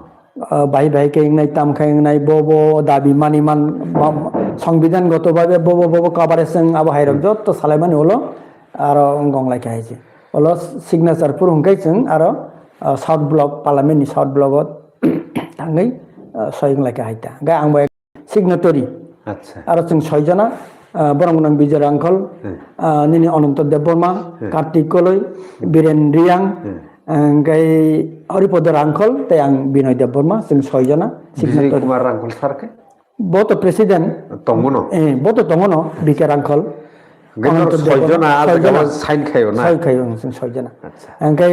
Ah, bahai bahai khe wngnai, tam khe wngnai, bo bo dabi mani man, ba-, songbidhan goto bhabe bo bo bo bo coverage wng abo hai rok jotto salaimani ulo aro wng gonglai kha hai se. Ulo signature phuru hwnkhe chwng aro, ah, South Block, Parliament ni South Block o thangwi, ah, soi wnglai kha hai ta. Hwnkhe ang bo signatory. Acha. Aro chwng soi jona, ah, borok nang Bijoy Rangkhol, Hmm. ah, nini Ananto Debbarma, Hmm. Kartik Koloi, Biren Riang, Hmm. hwnkhe Haripada Rangkhol, tei ang Binoy Debbarma, chwng soi jona Bijoy signatory. Kumar Rangkhol sir khe? Bo to president. Tongmono? Eh, bo to tongono, B K Rangkhol. Hwnkhe Ananto soi Debbarma, jona, ah, soi jona. Sign khaio na? Soi khaio, chwng soi jona. Acha. Hwnkhe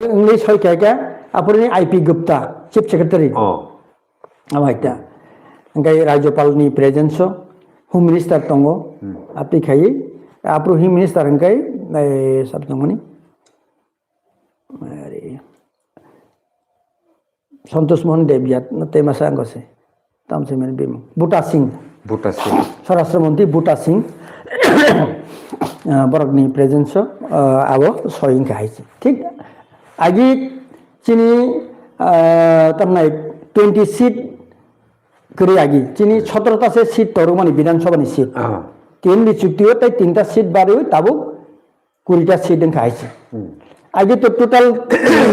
wngwi soi kha khe, aphuru ni I P Gupta, Chief Secretary. Oh. Abo hai ta. Hwnkhe Rajyapal ni presence o, Home Minister tongo, Hmm. aphi khai, aphuru Home Minister hwnkhe, eh, sab tongmani. Are. Santosh Mohan Debya, no, tei masa ang se. Tam se men bimung. Buta Singh. Buta Singh. Swarashtra Mantri Buta Singh. Ah, borokni presence o, ah, abo soi wngkha hai se. Thik agi chini, ah, tamnai twenty seat kwrwi agi. Chini sotoro ta se seat torumani Bidhan Sabha ni seat. Ah. Tin ni chukti o tei tinta seat barwi tabuk kurita seat wngkha hai se. Hmm. Agi to total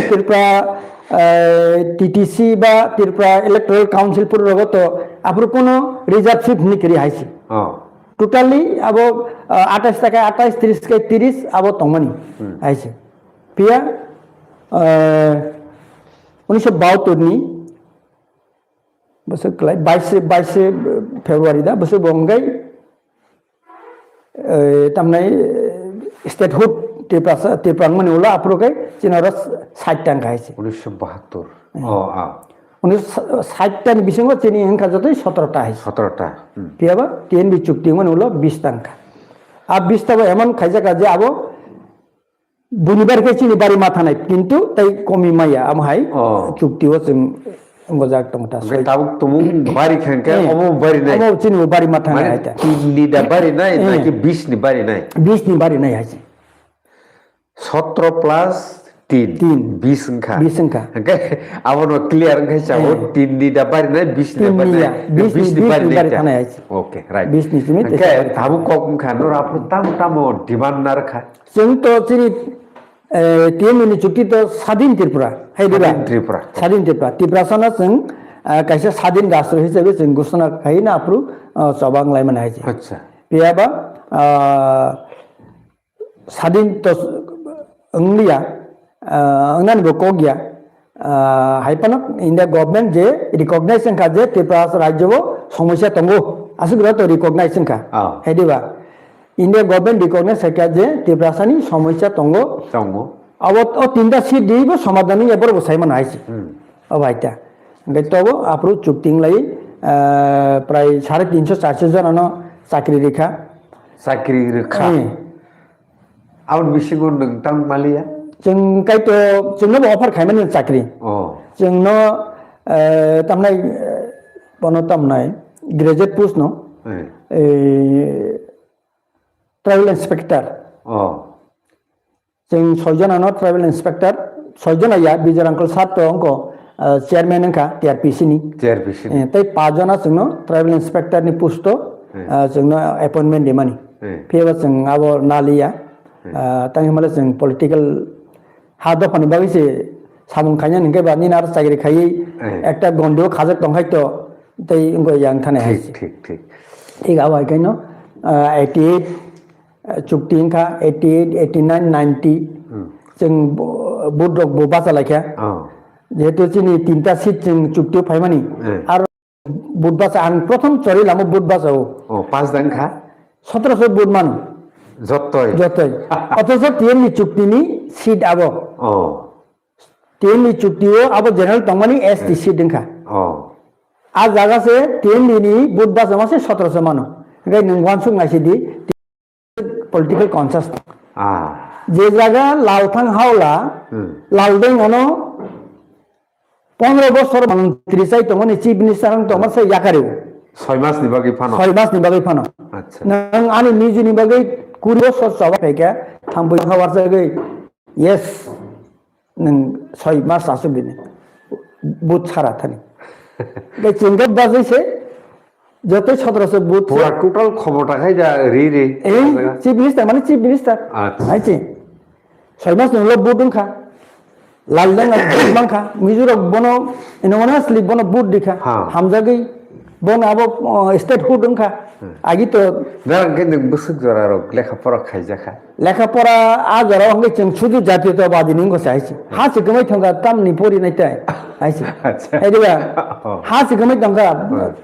Tripura, eh, T T C ba Tripura Electoral Council puro rogo to aphuru kono reserve seat hwnwi kwrwi hai se. Oh. Totally abo, eh, atais ta khe atais, tris khe tris abo tongmani Hmm. hai se. Phiya, eh, unisho bahattor ni bwswk kwlai, bais, bais February da, bwswk bo wngkha, eh, tamnai, eh, statehood Tiprasa, Tiprang mani ulo aphuru khe chini oro sait ta wngkha hai se. Unisho bahattor. Hmm. Oh, ah. Unisho sait ta ni bisingo chini wngkha jotoi sotoro ta hai se. Sotoro ta. Hmm. Phiya ba T N B chukti mani ulo bis ta wngkha. A bis ta bo emon khaijak je abo Buini bari khe chini bari ma thanai, kintu tei komi maya, amo hai Oh. chukti o chwng wngojak tong ta. Hwnkhe soi. Tabuk tumung bari khe hwnkhe Eh, omo bari nai. Omo chini bo bari ma thanai Mane hai ta. Tin ni da bari nai, Eh. naki bis ni bari nai? Bis ni bari nai hai se. Sotro plus tin, Tin. bis wngkha. Bis wngkha. Hwnkhe abono clear wngkhe chabo, Eh. tin ni da bari nai, bis ni da Tin bari ni nai. ya, bis ni, Bis ni bis bari ni nai bari kha. thanai hai se. Okay, right. Bis ni simi Hwnkhe tesa bari tabuk thanai. kok wngkha, nora aphuru tamo tamo demand narwkha. Chwng to chini, eh, T M U ni chukti to Sadin Tripura, hai diba? Sadin Tripura. Sadin Tripura. Tiprasano chwng, eh, kaisa sadin rashtra hisabe chwng ghosona khai na aphuru, eh, chobang lai mani hai se. Acha. Phiya ba, ah, sadin to wngliya, ah, wngnani bo kok ya. Ah, hai phano India government je recognize wngkha je Tripura rajyo o somosya tongo, aswk to recognize wngkha. Ah. Hai diba? India government recognize khaikha je Tiprasani somosya tongo. Tongo. Abo o tinta seat di bo somadhan wngya borok bo sai mano hai se. Hmm. O bai ta. Hwnkhe tobo aphuru chukti wng lai, ah, prai sare tinso charso jona no chakri rikha. Chakri rikha. Eh. Aboni bisingo nwng tang maliya? Chwng kaito, chwngno bo offer khaimani chakri. Oh. Chwngno, eh, tamnai, eh, bono tamnai graduate post no, Eh. eh, tribal inspector. Oh. Chwng soi jona no tribal inspector, soi jona ya, Bijoy Rangkhol sir to wngkha, ah, chairman wngkha T R P C ni. T R P C ni. Eh, tei paanch jona chwngno tribal inspector ni post o, Hmm. ah, chwngno appointment rimani. Hmm. Phiya ba chwng abo naliya. Hmm. Ah, tang himale chwng political ha dophani bagwi se samung khaina hwnkhe ba nini aro chakri khaiwi Hmm. ekta gondi o khajak tongkhai to tei wngkha yang thani hai Thik, se. thik, thik. Thik abo hai khe no, ah, eighty eight, ah, chukti wngkha eighty eight, eighty nine, ninety. Hmm. Chwng bo-, vote rok bo bacha laikha. Oh. Jehetu chini tinta seat chwng chukti o phaimani. Eh. Aro vote bacha ang prothom chori lamo vote bacha o. Oh, pass dang kha? Sotoroso vote mano. Jotoi? Jotoi. Othocho T N B chukti ni seat abo. Oh. T N B chukti o abo general tongmani S T seat wngkha. Oh. A jaga se T N B ni vote bacha ma se sotoroso mano. Hwnkhe nwng uansuk naisidi political conscious. Ah. Je jaga Lalthang Haola, Hmm. Laldeng ono pondro bosor mantri chai tongmani chief minister wng tongma se yakari o. Soi mas ni bagwi phano? Soi mas ni bagwi phano. Acha. Nwng ani nijini bagwi Kuri bosor chabai phaikha, thambwi kha warjagwi, yes, nwng soi mas aswk bini. But sara thani. Bai chwng khe bajwi se, joto sodro se but se. Pura total khomota khai da ri ri. Eh, chief minister mane chief minister. Acha. Hai chi. Soi mas nunglo but wngkha. Lal danga but mankha. Mijurok bono, ino wana asli bono but dikha. Ha. Hamjagwi bono abo, oh, statehood wngkha. Hmm. Agi to Da hwnkhe nwng bwswk jorarok lekha pora khaijakha? Lekha pora a jorao hwnkhe chwng sudu jatiyotabadi ni wngkha se hai se. Ha se kwmai thangkha tamni pori nai tai. Hai se. Acha. Hai diba? Oh. Ha se kwmai thangkha. Hmm.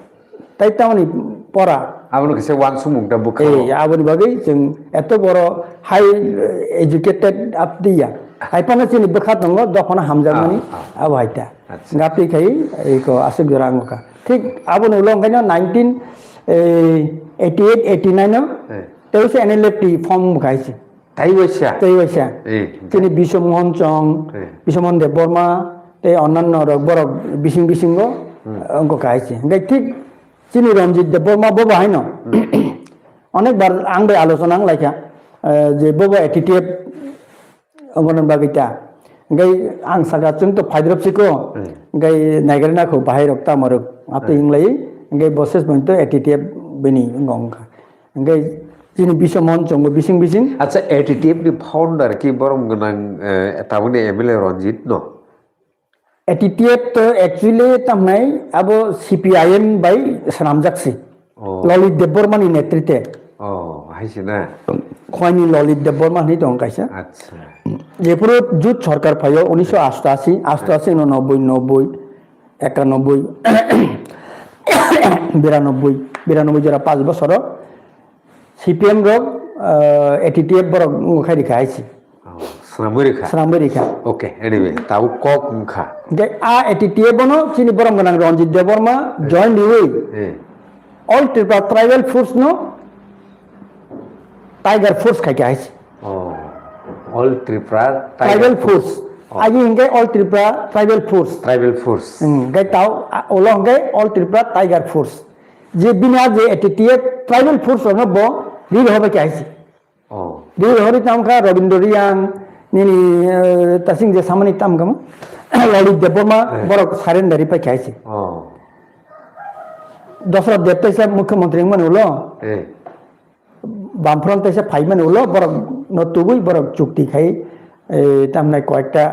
Tai tamoni pora. Abono kisa wansukmung ta bwkha. Eh, aboni bagwi chwng eto boro high, eh, educated apdiya. Hai phano chini bwkha tongo, dophano hamjakmani, ah, ah, abo hai ta. Acha. Gapri khai eko aswk jora wngkha. Thik aboni ulo wngkhaino nineteen eighty eight eighty nine o, eh, tei se N L F T form wngkha hai se. Tai waisa. Tai waisa. Eh, chini Biswa Mohan Chong, eh, Biswa Mohan Debbarma, tei onnanno rok borok bising bisingo, hmm, wngkha hai se. Hingke thik chini Ranjit Debbarma bo bo haino. Hmm. Onek bar ang bai alochona wng laikha, eh, je bo bo A T T F Obono bagwi ta. Hingke ang saka chwng to phaidrop siko. Hmm. Hingke naigrana kho bahai rok tamo rok. Ato, hmm, hinglai. Hingke bo ses pointo A T T F bini wngkha. Hingke chini Biswa Mohan Chong bo bising bising. Acha, A T T F ni founder ki borom gwnang, eh, tabukni M L A Ranjit no? A T T F to actually tamnai abo C P I M bai swnamjak si. Oh. Lalit Debbarma ni netrite. Oh, hai se na? Khwlaini Lalit Debbarma hinwi tongo kaisa. Acha. Jephuru jut sarkar phaio unisho asto ashi, asto ashi no nobboi, nobboi, ekanoboi, biranoboi, biranoboi jora panch bosoro C P M rok, ah, A T T F borok wngkha rikha hai se. Oh, swnamwi rikha. Swnamwi rikha. Okay, anyway, tabuk kok wngkha. Hingke a A T T F bono chini borom gwnang Ranjit Debbarma, eh, join riwi, eh, All Tripura Tribal Force no Tiger Force khai kha hai se. Oh, All Tripura Tiger Tribal Force. Force. Oh. Agi hingke All Tripura Tribal Force. Tribal Force. Hmm, hingke tao, a, ulo hingke All Tripura Tiger Force. Je bini a je A T T F Tribal Force no bo riri hobai kha hai se. Oh. Riri hori tam kha Rabindra Reang, nini, eh, tasing je samani tam kha mo. Lalit Debbarma, eh, borok surrender ri pai kha hai se. Oh. Dasarath Deb taisa mukhyamantri wngmani ulo. Eh. Bamfront taisa phaimani ulo, borok no tubui borok chukti khai, eh, tamnai koyekta,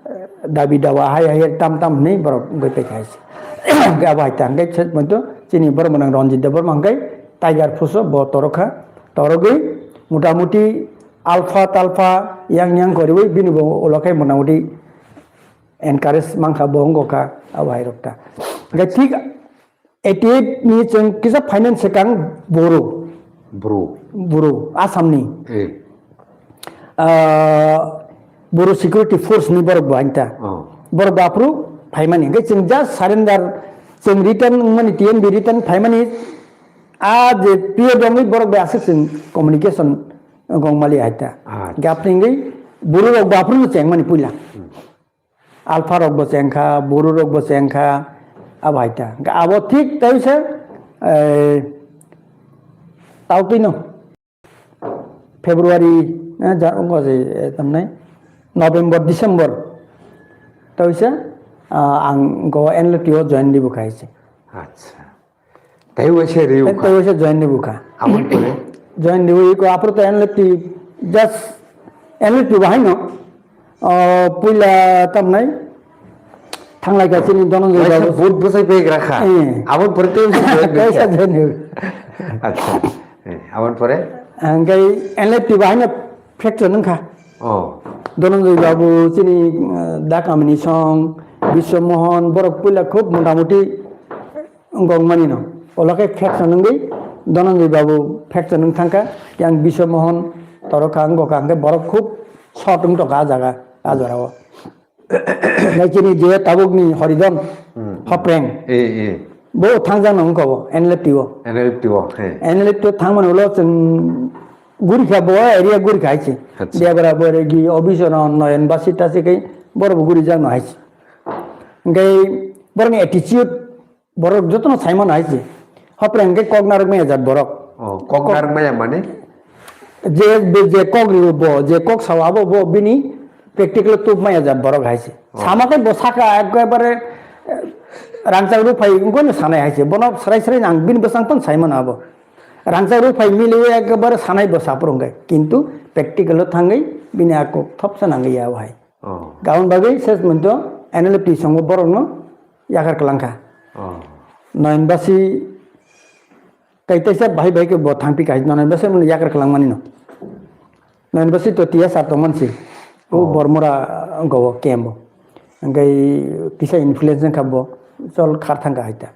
eh, dabi dawa hai hai tam tam hinwi borok wngwi paikha hai se. Hingke abo hai ta hingke se pointo chini borok mwnang Ranjit Debbarma hingke Tiger Force o bo torokha, torogwi motamuti alpha talpha yang yang koriwi bini bo ulo khe motamuti encourage mankha bo wngkha abo hai rok ta. Hingke thik eighty eight ni chwng kisa finance swkang Boro. Boro. Boro, Assam ni. Eh. Ah, Boro Security Force ni borok bo hain ta. Oh. Borok bo aphuru phaimani. Hingke chwng just surrender, chwng return wngmani, T N B return phaimani, a je P O W ni borok bai aswk chwng communication wngmali hai ta. Acha. Hingke aphuru wngwi Boro rok bo aphuru no chengmani puila. Hmm. Alpha rok bo chengkha, Boro rok bo chengkha, abo hai ta. Hingke abo thik tai se, eh, tautwi no February, eh, ja, wngkha se, eh, tamnai November, December. Tai se, ah, ang go N L T o join di bo khai se. Acha. Tei waisa riu Tei kha. Tei waisa join ni bukha. Aboni pore? Join ni ui ko aphuru to N L T just N L T bahai no. O, puila tamnai. Thanglai ka chini Dhananjay Waisa Babu. Vote bwsai pek rakha. Eh. Aboni pore tei waisa join ni Tei waisa bukha. Join ni. Acha. Eh, aboni pore? Angkai N L T bahai no fracture nangkha. Oh. Dhananjay Babu chini, eh, da kamini song, Biswa Mohan, borok puila khub motamuti Wngkha wngmani no. Olo khe faction wngwi Dhananjay Babu faction wng thangkha. Yang Biswa Mohan toro kha wngkha hwnkhe borok khub short wng tongkha ah jaga, ah jorao. Nai chini je tabukni Horidhan Hmm. Hopreng. Eh, eh. Bo thangjak no wngkha bo N L F T o. N L F T o, he. N L F T o thangmani ulo chwng gurikha bo area gurikha hai se. Acha. Debra Boregi, Obisono, Noyon Basi tasi kai borok bo gurijak no hai se. Hwnkhe borokni attitude Borok jotono saimano hai se. Hopre hwnkhe kok narwk maya jat borok. Oh, kok Kok- narwk maya mane? Je, je kok ribo bo, je kok sao abo bo bini practical tup maya ja borok hai se. Oh. Sama khe bo saka ekbare, eh, rangchak ruk phai wngkhe no sanai hai se. Bono srai srai nang bini bwsang tong sai mano abo. Rangchak ruk phai miliwi ekbare sanai bo saprung khe. Kintu practical o thangwi bini a kok thopsa nangwi ya hai. Oh. Gaon bagwi ses monto N L F T songo borok no yakar kalang kha. Oh. Noin basi Kai teisa bahai bahai khe bo thangpi kai nono bese mani yakar kwlangmani no. Nono bese to tiya sa tongman si. O Oh. Bormora go kembo. Angkai kisa influence kha bo chol khar thangka haita.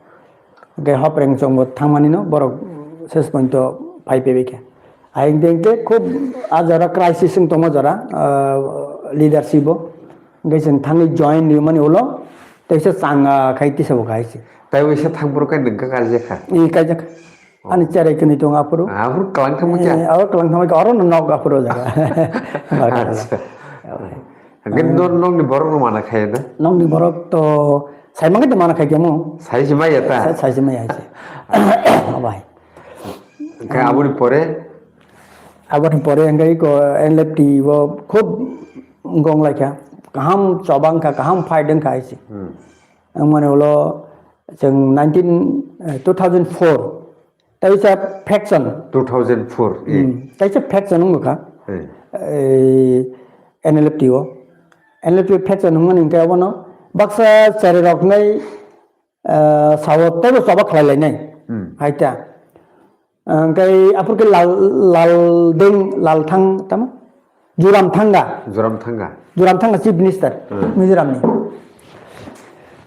Angkai hopreng chong bo thangmani no borok ses point to phai pebe khe. Ayeng dengke khub a jora crisis wng tongma jora, ah, leadership bo. Angkai chwng thangwi join ni mani ulo teisa changa khai tisa bo khai si. Tai wisa thangphuru kai nung kha kaijak kha? Ee, kaijak kha. Oh. Ani cherai kwnwi tongo aphuru. Aphuru kwlang thangma kya? Ee, abo kwlang thangma kya, oro no nok aphuru jaga. Acha. Hwnkhe no, nokni borok no mana khaya da? Nokni borok to saimang khe mana khai kemo. Sai se maya ta? Sai, sai se maya se. Abai. Hwnkhe aboni pore? Aboni pore hwnkhe ko N L F T o khub gong laikha. Kaham chobang kha, kaham fight wng kha hai se. Hmm. Ang mane ulo chwng nineteen, eh, two thousand four, taisa faction. Two thousand four, eh. Hmm, taisa faction wngkha. Eh. Eh, N L F T o. N L F T o faction wngmani hwnkhe abono baksa chari rok nai, eh, sao teibo choba khlai lainai. Hmm. Haita. Hwnkhe aphuru khe Lal, Lal Deng, Lal Thang, tamo? Joram Thanga. Joram Thanga. Joram Thanga Chief Minister, Hmm. Mizoram ni.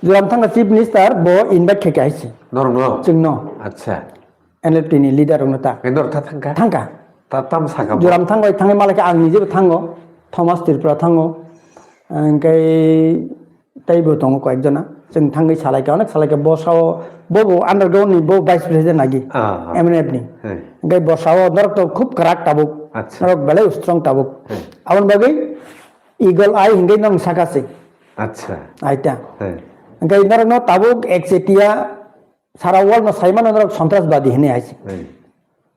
Joram Thanga Chief Minister bo invite khe khe hai se. Norok no? Chwng no. Acha. N L F T ni leader rok no ta. Ngai norok ta thangka? Thangka. Ta tam saka bo? Joram Thanga thangwi malai khe ang nije bo thango. Thomas Tripura thango. Hwnkhe Tei bo tongo koyek jona. Chwng thangwi salaikha, onek salaikha, bo sao, bo, bo underground ni, bo vice president agi, Ah, ah. M N F ni. Hey. Hwnkhe bo sao, norok to khub kwrak tabuk. Acha. Norok belai strong tabuk. Hey. Aboni bagwi Eagle Eye hwnkhe norok saka se. Acha. Aita. Hey. Hwnkhe norok no tabuk ekchetia sara world no saimano norok sontrasbadi hinwi hai se. Hey.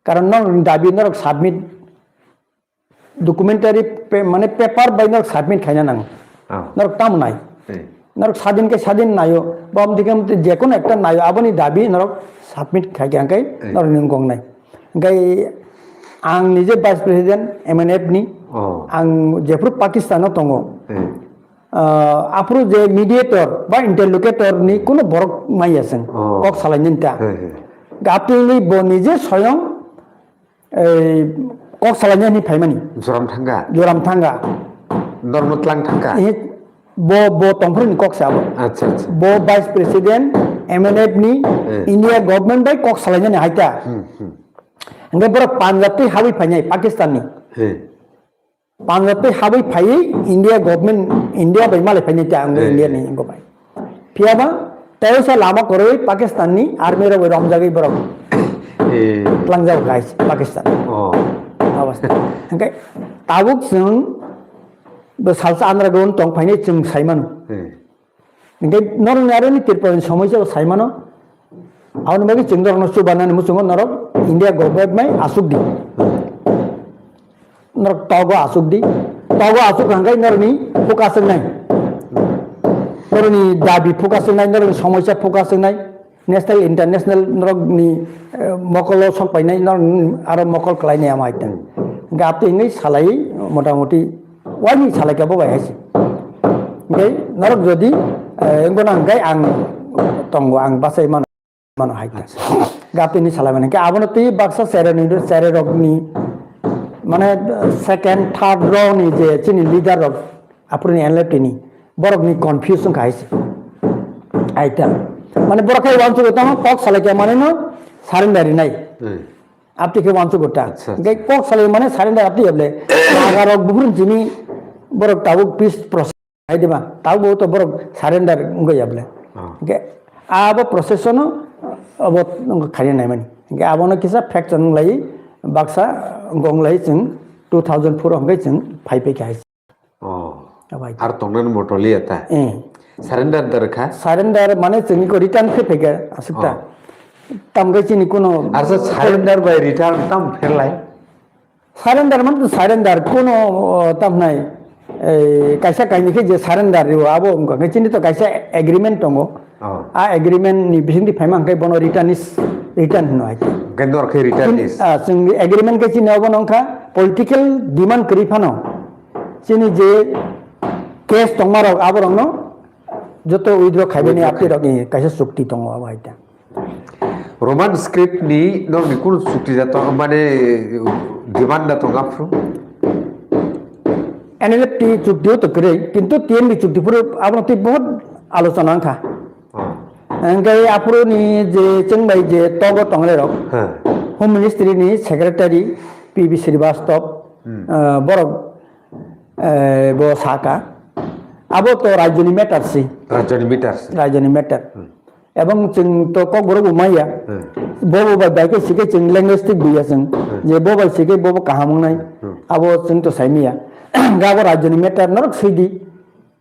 Karon norok dabi norok submit documentary pe-, mane paper bai norok submit khaina nango. Ah. Norok tamo nai. Eh. Norok sadin khe sadin naio. Bom dikhe mte je kono ekta naio. Aboni dabi norok submit khai khe hwnkhe Eh. Norok ni wngkok nai. Hwnkhe ang nije vice president M N F ni. Oh. Ang jephru Pakistan o tongo. Eh. Ah, aphuru je mediator ba interlocutor ni kuno borok maya chwng. Oh. Kok salainani ta. Eh, eh. Gaptwi bo nije soyong Ei, kok salaina hinwi phaimani. Joram thangka? Joram thangka. Norokno tlang thangka? Eh, bo, bo tongphuru ni kok se abo. Acha, acha. Bo Vice President, M N F ni, Eh. India government bai kok salaina ni haita. Hmm, hmm. Hingke borok Punjab tei habwi phainai, Pakistan ni. Eh. Punjab tei habwi phaiwi India government, India bai malai phainai ta ang Eh. India ni wngkha bai. Phiya ba tei sa lama kwrwi Pakistan ni army rok bai romjagwi borok Eh. Tlangjak guys Pakistan. Oh. Abas. Hingke tabuk chwng bo salsa underground tong phainai chwng saimano. Eh. Hingke norokni aroni Tripura ni somoi se saimano. Aboni bagwi chwng norokno chubanani muchungo norok India government bai asuk di. Norok togo asuk di. Togo asuk hangkai norokni focus wngnai. Norokni dabi focus wngnai, norokni somosya focus wngnai. National, international norokni, eh, mokolo sok painai, norok aro mokol kalainai ama itan. Hingke apni hingke salai motamoti Waini salai khe bo bai hai se. Hingke norok jodi, eh, wngkha na hingke ang tongo, ang bachai mano, mano hai ta. Acha. Gaptwi ni salai mano. Hingke abono twi baksa chere ni, chere rok ni, mane second, third row ni je chini leader rok, aphuru ni N L F T ni, borok ni confuse wngkha hai se. Hai ta. Mane borok khe uansuk tong kok salai khe mane no surrender rinai. Hmm. Apti khe uansuk ta. Acha, acha. Hingke kok salai mane surrender apti yable. Naga rok buphuru chini borok tabuk peace process hai diba. Tabuk bo to borok surrender wngwi yable. Ah. Hingke abo process no abo wngkha khaina naimani. Hingke abono kisa faction wnglai baksa wnglai chwng two thousand four hingke chwng phai phai khe hai. Oh. Abai. Ar tongnani moto liya ta? Eh. Surrender dar kha? Surrender mane chwngni ko return khe phege aswk ta. Oh. Tam khe chini kuno Ar sa surrender bai return tam pherlai? Surrender man to surrender, kuno, o, tamhnai, ei, kaisa kaini khe je surrender rio, abo wngkha khe chini to kaisa agreement tongo. Oh. A agreement ni bisingtwi phaima hwnkhe bono return is, return hino hai. Hwnkhe norok khe return is. Ah, chwng agreement khe chini obo wngkha political demand kwrwi phano. Chini je case tongmarok aborokno joto withdraw khaibani. Withdraw khai- apirok ni kaisa chukti tongo abo hai ta. Roman script ni nokni kunu chukti da tong, mane demand da tong aphuru? N L F T chukti o to kwrwi, kintu T M B chukti phuru abono twi bahut alochona wngkha. Oh. Hwnkhe aphuru ni je chwng bai je togo tongnai rok, ha, Home Ministry ni Secretary P B Srivastava, hmm, ah, borok, eh, bo saka, abo to rajyoni matter si. Rajyoni matter si. Rajyoni matter. Hmm. Ebong chwng to kokborok bo maya. Hmm. Bobo bai bai khe sikhe chwng linguistic buya chwng. Hmm. Je bo bai sikhe bobo kaham wngnai. Hmm. Abo chwng to saimaya. Gabo rajyoni matter norok swidi.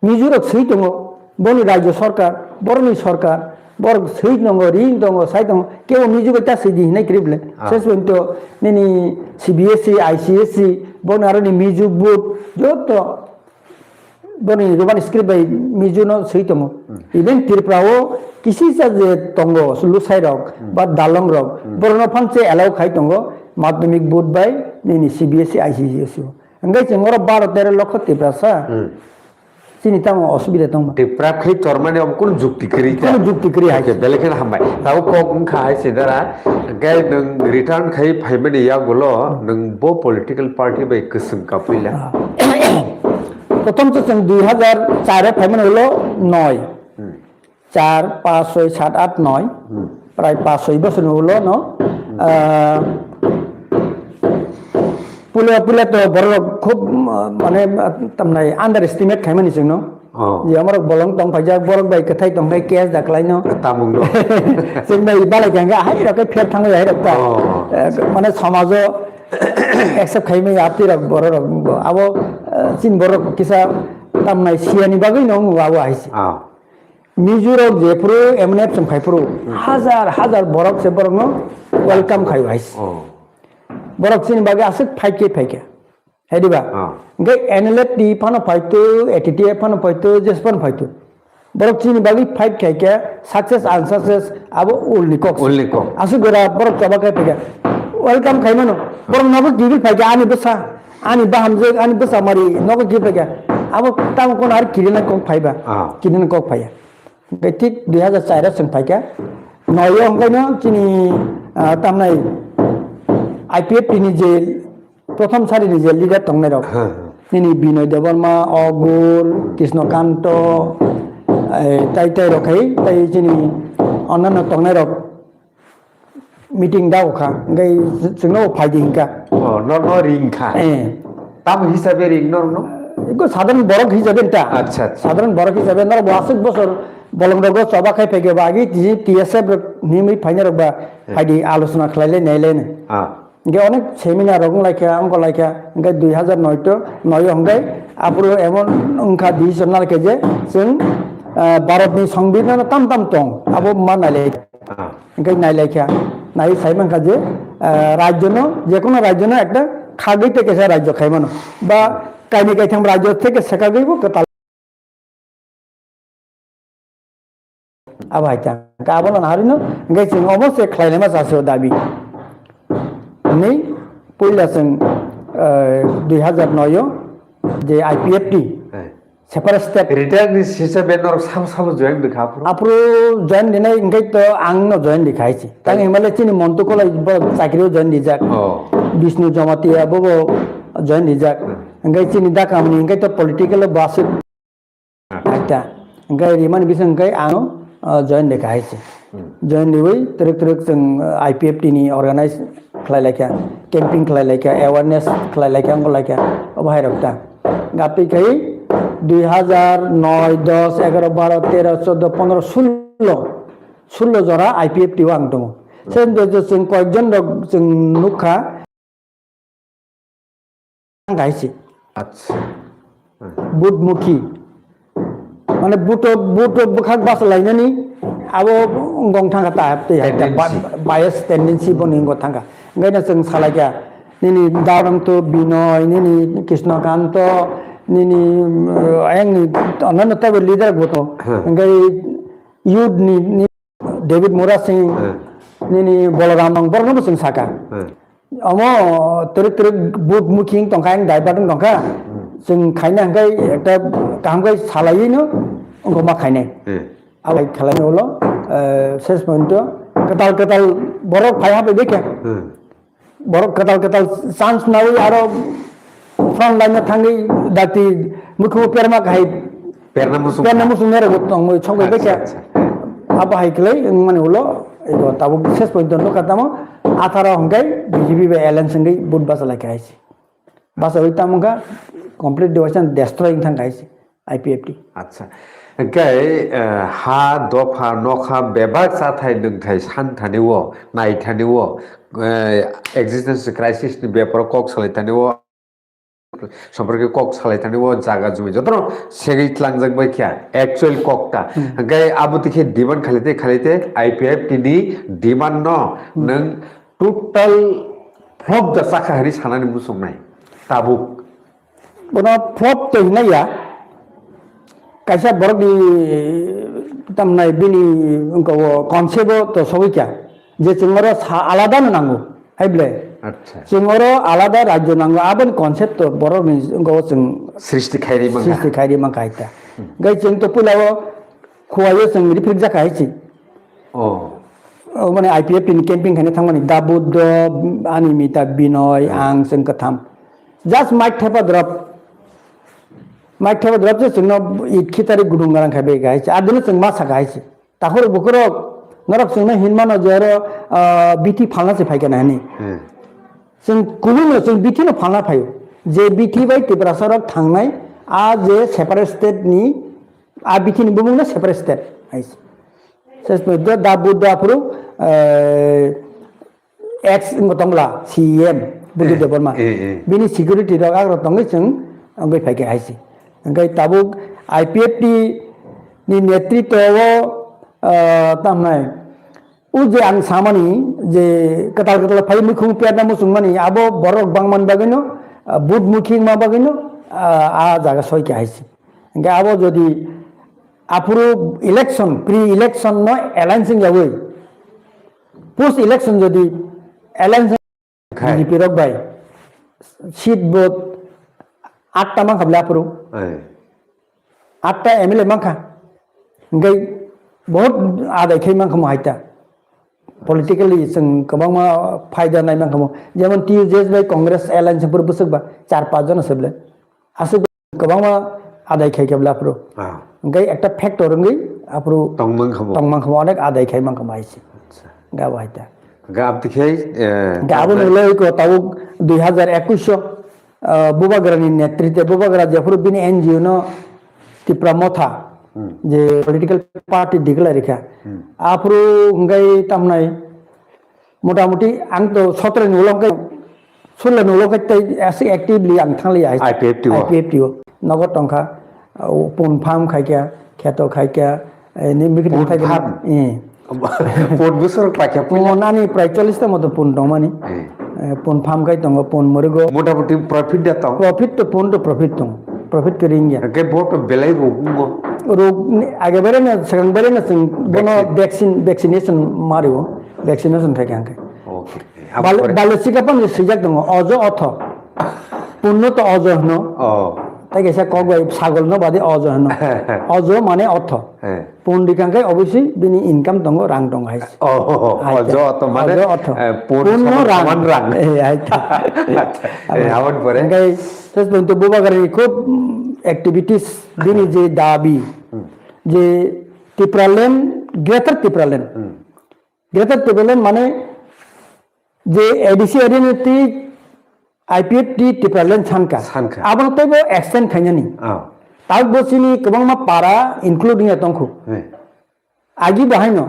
Mijurok swi tongo. Boni rajyo sarkar, boroni sarkar, borok swi tongo, ring tongo, sai tongo. Kebo miju bai ta swidi hinai kwrwi bwle. Ah. Ses pon to nini C B S E, I C S E, boni aroni miju board, joto Boni Roman script bai Mizo no swi tongo. Hmm. Even Tripura o kisisa je tongo, Lusai rok, hmm, ba Dalong rok, hmm, borok no phan se allow khai tongo, madhyamik board bai nini C B S E, I C S E o. Hwnkhe chwng oro baro tero lokho Tiprasa. Hmm. Chini tamo osubida tongma. Tripura khai tormani omo kunu jukti kwrwi kha. Kunu jukti kwrwi hai. Okay, belai kheno hambai. Tabuk kok wngkha hai se dara. Hwnkhe nwng return khai phaimani yagulo nwng bo political party bai kwswng kapui la. Ah. Prothom se chwng dui hazar char o phaimani ulo noi. Hmm. Char, panch, soi, sat, at, noi. Hmm. Prai panch, soi bosor ni ulo no. Hmm. Ah, puila, puila to borok khub, ah, mane, ah, tamnai underestimate khaimani chwngno. Oh. Je amorok bolong tong phaijak, borok bai kwthai tong khai case da khlaino. Tamung no. Chwng bai balai kha hwnkhe hai rok khe pher thangwi hai rok ta. Oh. Eh, mane somajo accept khaimai apni rok borok rok abo, eh, chin borok kisa tamnai siyani bagwi no abo hai se. Ah. Mizo rok jephuru M N F chwng phaiphuru, hmm, hajar hajar borok se borokno welcome khaio hai se. Oh. Borok chini bagwi aswk fight khe phaikha. Hai diba? Ah. Hwnkhe N L F T phano phaito, A T T F phano phaito, jes phano phaito. Borok chini bagwi fight khaikha, success unsuccess abo ulni kok. Ulni kok. Aswk gora borok choba khai phaikha. Welcome khaimano. Borok nogo kibil phaikha ani bwsa. Ani bahamjwk, ani bwsa mari nogo kiphilkha. Abo tamo kono ar kirina kok phaiba. Ah. Kirina kok phaiya. Hwnkhe thik dui hazar char o chwng phaikha. Noi o hwnkhe no chini, ah, tamnai I P F T ni je prothom sari ni je leader tongnai rok. Ha, ha. Nini Binoy Debbarma, Ogul, Krishna Kanto, eh, tai tai rok hai, tai chini onnanno tongnai rok. Meeting da kha, hwnkhe chwngno phai di hwnkha. Oh, no, no ring kha. Eh. Tamo hisabe ring no, no? Eko sadharan borok hisabe ta. Acha, acha. Sadharan borok hisabe nor bo aswk bosor bolong rogo choba khai phaikhe ba agi T S F rok nimwi phaina rok ba, eh, phai di alochona khlai le nai le ne. Ah. Hwnkhe onek seminar rok wng lai kha, wng lai kha, hwnkhe dui hazar noi to, noi o hwnkhe aphuru emon wng kha decision nal khe je chwng, ah, Bharat ni Songbidan tam tam tong, abo ma nai le. Ah. Hwnkhe nailaikha, nai sai mankha je, ah, rajyo no, jekono rajyo no ekta khagwi tei kaisa rajyo khai mano. Ba kainwi kaitham rajyo theke swkagwi bo kwtal. Abo hai ta. Hwnkhe abono naharwi no, hwnkhe chwng omo se khlainaima chasio dabi. Hwnwi puila chwng, ah, dui hazar noi o je I P F T, eh. Separate state. Retired ni sisa be norok sabo sabo join rikha aphuru? Aphuru join rinai hwnkhe to ang no join rikha hai se. Tang himale chini Montu Kolai bo chakri o join rijak. Oh. Bishnu Jamatia bo bo join rijak. Hmm. Hwnkhe chini Dakamni hwnkhe to political o bo aswk. Hmm. Aita. Hwnkhe rimani bising hwnkhe ang, uh, join rikha hai se. Hmm. Join riwi twrwk twrwk chwng, uh, I P F T ni organize khlai laikha, camping khlai laikha, awareness khlai laikha, wngkha laikha, obo hai rok ta. Gaptwi khai dui hazar noi, dos, egaro, baro, tero, choddo, pondro, sullo, sullo jora I P F T o ang tongo. Se je, je chwng koyekjon rok chwng nukha, kaisi. Acha. Budmukhi. Mane buto, buto bwkhak basa lainani abo wngkha thangkha ta, tei hai ta, tendency. Ba-, bias tendency boni wngkha thangkha. Hwnkhe no chwng salaikha, Nini Daranto Binoy, nini Krishnakanto, nini, uh, ayang ni, anano tabo leader goto. Hmm. Hingke youth ni, ni David Murasing, Hmm. nini Boloram nang borokno bo chwng saka. Hmm. Omo twrwk twrwk but mukhing tongkha, ayang daibat wng tongkha. Hmm. Chwng khaina hingke ekta kaham khe salaiwi no wngkha ma khainai. Hmm. Abo khailai ulo, eh, ses pointo kwtal kwtal borok phai habai bekha. Hmm. Borok kwtal kwtal chance nawi aro front line o thangwi dakti mukhugo perma kahai Perna musung perna kha. musung nero tongwi chokbai Acha, bekha. acha. Abo hai khlai wngmani ulo ego tabuk ses pointo nukha tamo atharo hwnkhe B J P bai alliance wngwi vote basa lai kha hai se. Basa ui tamo kha complete division destroy wng thang kha hai se. I P F T. Acha. Hingke, eh, ha, dopha, nokha, bebak chathai, nwngthai, santhani o, naithani o, eh, existence crisis ni beparo kok salaithani o, somporke kok salaithani o, jaga jumi jotono segwi tlangjak bai kha, actual kok ta. Hmm. Hingke abo tikhe demand khalite, khalite I P F T ni demand no Hmm. nwng total flop da chakha hwnwi sanani muchungnai. Tabuk. Bono flop to hinai ya. Kaisa borok ni tamnai bini wngkha o concept o to sogwi kya. Je chwng oro sa alada no nango. Hai ble. Acha. Chwng oro alada rajyo nango. Aboni concept to borok ni wngkha o chwng Srishti khairi mangkha. srishti khairi mangkha hai ta. Hmm. Gai chwng to puila o Khowai o chwng riprik jakha hai se. Oh. O mane I P F T ni camping khaina thangmani Dabuddo, Animita, Binoy, Hmm. ang chwng kwtham. Just mic thepa drop. Mic thepa drop se chwngno it khitari gudung garang khai bai hai se. Adino chwng ma saka hai se. Takhur bukurok norok chwngno hinmano je oro, ah, B T phalna se phaikha na hini. Hmm. Chwng kubui no chwng B T no phalna phaio. Je B T bai Tiprasa rok thangnai a je separate state ni A B T ni bumung no separate state hai se. Ses no da, da Buddha aphuru, eh, ex wngbo tongla C E M Buddha Eh, Debbarma. eh, eh. Bini security rok agro tongwi chwng wngwi phaikha hai se. Hingke tabuk I P F T ni netritwo o, eh, tamhnai O je ang samani je kwtal kwtal phai muikhung perna muchungmani abo borok bangmani bagwino, ah, vote muikhing ma bagwino, ah, a jaga soi khe hai se. Hingke abo jodi aphuru election, pre-election no alliance wngyawi, post election jodi alliance Khai. B J P rok bai seat vote atta mankha bwle aphuru. Ai. Atta M L A mankha. Hingke bahut adai khai mankha mo haita. Politically chwng kwbangma phaida nai mankha mo. Jemon T U J S bai Congress alliance phuru bwswk ba char panch jona se bwle. Aswk kwbangma adai khai khe bwle aphuru. Ah. Hingke ekta factor wngwi aphuru Tongmang kha mo. tongmang kha mo, onek adai khai mankha mo hai se. Acha. Hingke abo haita. Hingke aboni khai, eh, Hingke aboni tamjai. ulo iko tabuk dui hazar ekwis o ah, Bubagrani netritwe, Bubagra jephuru bini N G O no Tipra Motha, Hmm. je political party declare kha. Hmm. Aphuru hwnkhe tamnai, motamuti ang to sotro ni ulo hwnkhe, sulo ni ulo hwnkhe tei aswk actively ang thangliya hai. I P F T o. I P F T o. Nogo tongkha, ah, pun farm khaikha, kheto khaikha, eh, ni mikri Pun khaikha. farm? Eh. Pun bwswk rok paikha puila? Pun ani prai chollish ta moto pun tongmani. Eh. Eh, pun farm khai tongo, pun mwrwgo. Motamuti profit da tong? Profit to pun to profit tong. Profit kwrwi wngya. Hwnkhe bo to belai rok wngo? Rok ni age bare no, swkang bare no chwng bono Vaccine. vaccine, vaccination mario. Vaccination khai kha hwnkhe. Okay. Bal-, Aboni pore? Balo chikapang ni swijak tongo, ojo otho. Pun no to ojo hwno. Oh. Tai kaisa kok bai sagol no bade ojo hwno. Ojo mane otho. Eh. Pun rikang khe obviously bini income tongo, rang tongo hai se. Oh, Hai ojo ta. Oto mane, Ojo oto. eh, pun Pun no saman rang. saman rang. Eh, hai ta. Acha, eh, aboni pore? Hingke ses pun to Bubagrani khub, mm, activities, bini je dabi, Hmm. je Tipraland, Greater Tipraland. Hmm. Greater Tipraland mane je A D C area ni twi I P F T Tipraland sankha. Sankha. Abono teibo extend khainani. Ah. Tabuk bo chini kwbangma para including ya tongkhu. Eh. Agi bahaino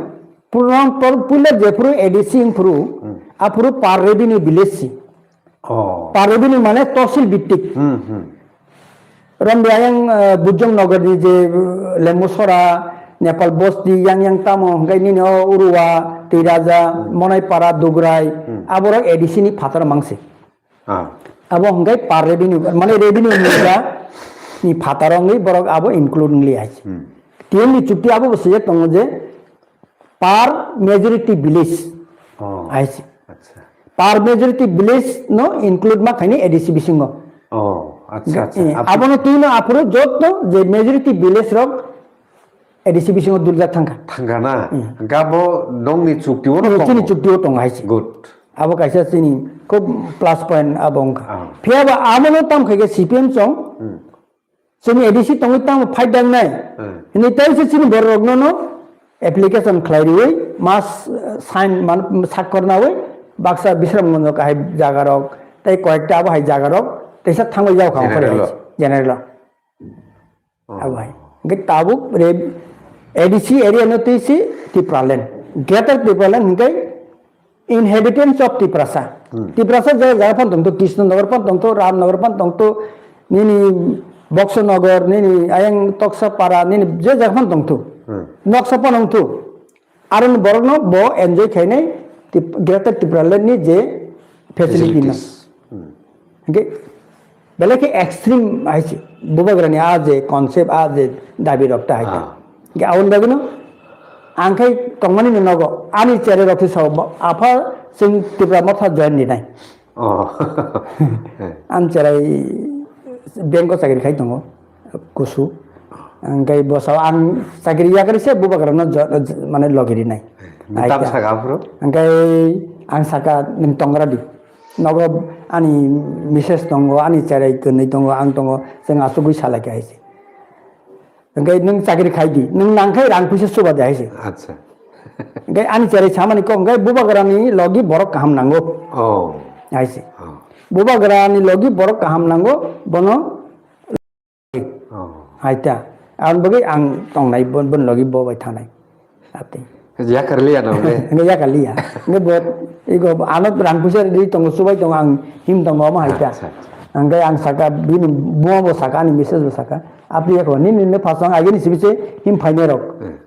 purang por puila jephuru A D C wngphuru, Hmm. aphuru par revenue village si. Oh. Par revenue mane tosil bittik. Hmm, hmm. Romde ayang, eh, Bujong Nogor ni je, eh, Lembusora, Nepal Bosti, yang yang tamo, hingke nini o Urua, Tiraja, Hmm. Monaipara, Dugrai, Hmm. aborok A D C ni phatar mangsi. Ah. Abo hwnkhe per revenue, mane revenue ni ja ni phataro wngwi borok abo include wngli hai. Hmm. T M ni chukti abo bo swijak tongo je per majority village Oh. hai se. Acha. Per majority village no include ma khaini A D C bisingo. Oh, acha acha. Eh, Apo- abono twi no aphuru jotto je majority village rok A D C bisingo duljak thangkha. Thangkha na. Gabo nongni chukti o no Chini tongo. Chukti o tongo hai se. Good. Abo kaisa chini khub plus point abo wngkha. Ah. Phiya ba amo no tam khaikhe C P M chong. Hmm. Chini A D C tongwi tamo fight dang nai. Hmm. Hini tai se chini borok rok no no application khlai riwi mas, eh, sign man sakkor nawi baksa Bisramganj kahai jaga rok tai koyekta abo hai jaga rok teisa thangwi jao kha General ongkhorwi o. General o. Oh. Abo hai. Hingke tabuk re A D C area no twi si Tipraland. Greater Tipraland hingke inhabitants of Tiprasa. Hmm. Tiprasa jaga jaga phan tongto, Krishnanagar phan tongto, Ramnagar phan tongto, nini Boxonagar, nini ayang Toksapara, nini je jaga phan tongto. Hmm. Noksa phan tongto. Aron borokno bo enjoy khainai Tip-, Greater Tipraland ni je facility no. Facilities. Hmm. Hingke belai khe extreme hai se. Bubagrani a je concept, a je dabi rok ta hai ta. Ah. Hingke aboni bagwi no ang khai tongmani no nogo. Ani chere rok se sao, ba-, apha chwng Tipra Motha join ni nai. Oh. Ang cherai bank o chakri khai tongo. Kusu. Hingke bo sao ang chakri yakri se Bubagrano jo-, jo-, mane logi ri nai. Tam saka aphuru? Hingke ang saka nwng tongra di. Nogo ani misses tongo, ani cherai kwnwi tongo, ang tongo, chwng asugwi salai kha hai se. Hingke nwng chakri khai di, nwng nang khai rang puisa suba de hai se. Acha. Hingke ani cherai samani kok hingke Bubagrani logi borok kaham nango. Oh. Hai se. Oh. Bubagrani logi borok kaham nango, bono Oh. hai ta. Ang bagwi ang tongnai, bon, bon logi bo bai thanai. Ati. Yakarliya na ble. Hingke yakaliya. Hingke bo, igo, ano rang puisa ri tongo, subai tongo, ang him tongo, omo hai ta. Acha, acha. Hingke ang saka, bini buma bo saka, ani misses bo saka. Apri yako, nini ne phasong, agini sibise him phainai rok. Hmm.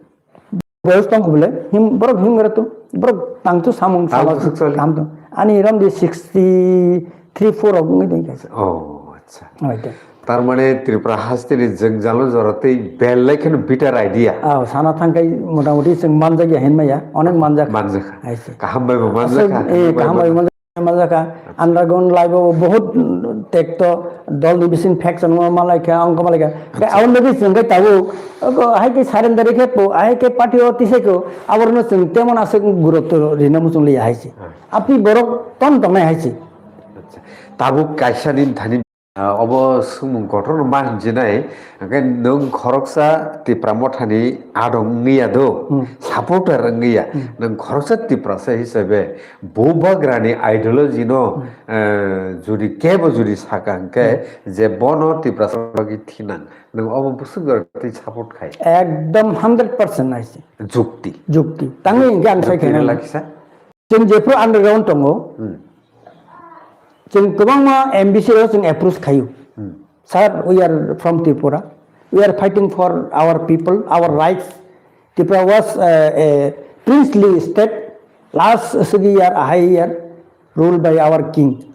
Boyos tong kubule, him, borok him gara tu, borok tang tu samung Tang sama tu suk sali. Tam tu. Ani ram di sixty three four rok ngi dong kaisa. Oh, acha. Hai ta. Tar mane Tripura hasteni jwngjalo jora tei belai kheno bitter idea. Ah, sana thangkai motamoti chwng manjakya hinmaya, onek manjak. Manjakha. Hai se. Kaham bai bo manjakha. Eh, kaham bai manjak, manjakha. Underground life o bahut tekto dol ni bisin faction ma malaikha, ongko malaikha. Ke aun lagi chwng kai tabu, ko hai ke surrender khe po, hai ke party o tise ko, aborno chwng temon aswk gurutto rina muchung liya hai se. Apni borok ton tongnai hai se. Acha. Tabuk kaisa ni thani Ah, obo swngmung kotor ma hinjinai, hwnkhe nwng khoroksa Tipra Mothani adong wngya do, supporter wngya, nwng khoroksa Tiprasa hisabe Bubagrani ideology no, eh, jodi kebo jodi saka hwnkhe je bono Tiprasa bagwi thinang, nwng obo bwswk jora twi support khai? Ekdom hundred percent hai se. Jukti. Jukti. Tangwi hwnkhe ang sai khainai. Lakisa? Chwng jephru underground tongo, chwng kwbangma M B C rok chwng approach khaio. Sir, we are from Tripura. We are fighting for our people, our rights. Tripura was, uh, a princely state. Last sigi year, ahai year, ruled by our king.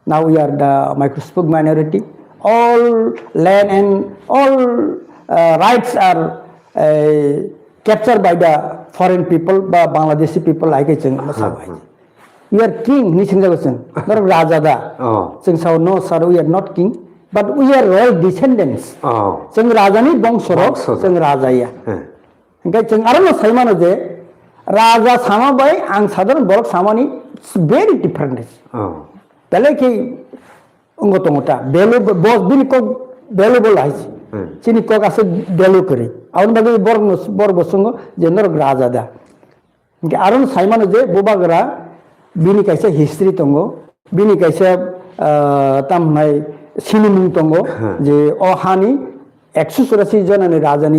Now we are the microscopic minority. All land and all, uh, rights are, uh, captured by the foreign people, ba Bangladeshi people, hai khe chwng sabo hai. You are king, hinwi swngjago chwng. Norok raja da? Oh. Chwng sao, "No, sir, we are not king, but we are royal descendants." Oh. Chwng rajani bongsorok, Bongsorok. Chwng raja ya. Hmm. Hingke chwng aro no sai mano je, raja sama bai ang sadharon borok samani very different. Oh. Belai khe wngwi tongo ta. Value bo, bini kok value bo lai se. Hmm. Chini kok aswk value kwrwi. Aboni bagwi borok no, borok bo swngo je norok raja da. Hingke aro no sai mano je Bubagra bini kaisa history tongo, bini kaisa, ah, tam hwnai sinimung tongo, je o hani ekso churasi jonani rajani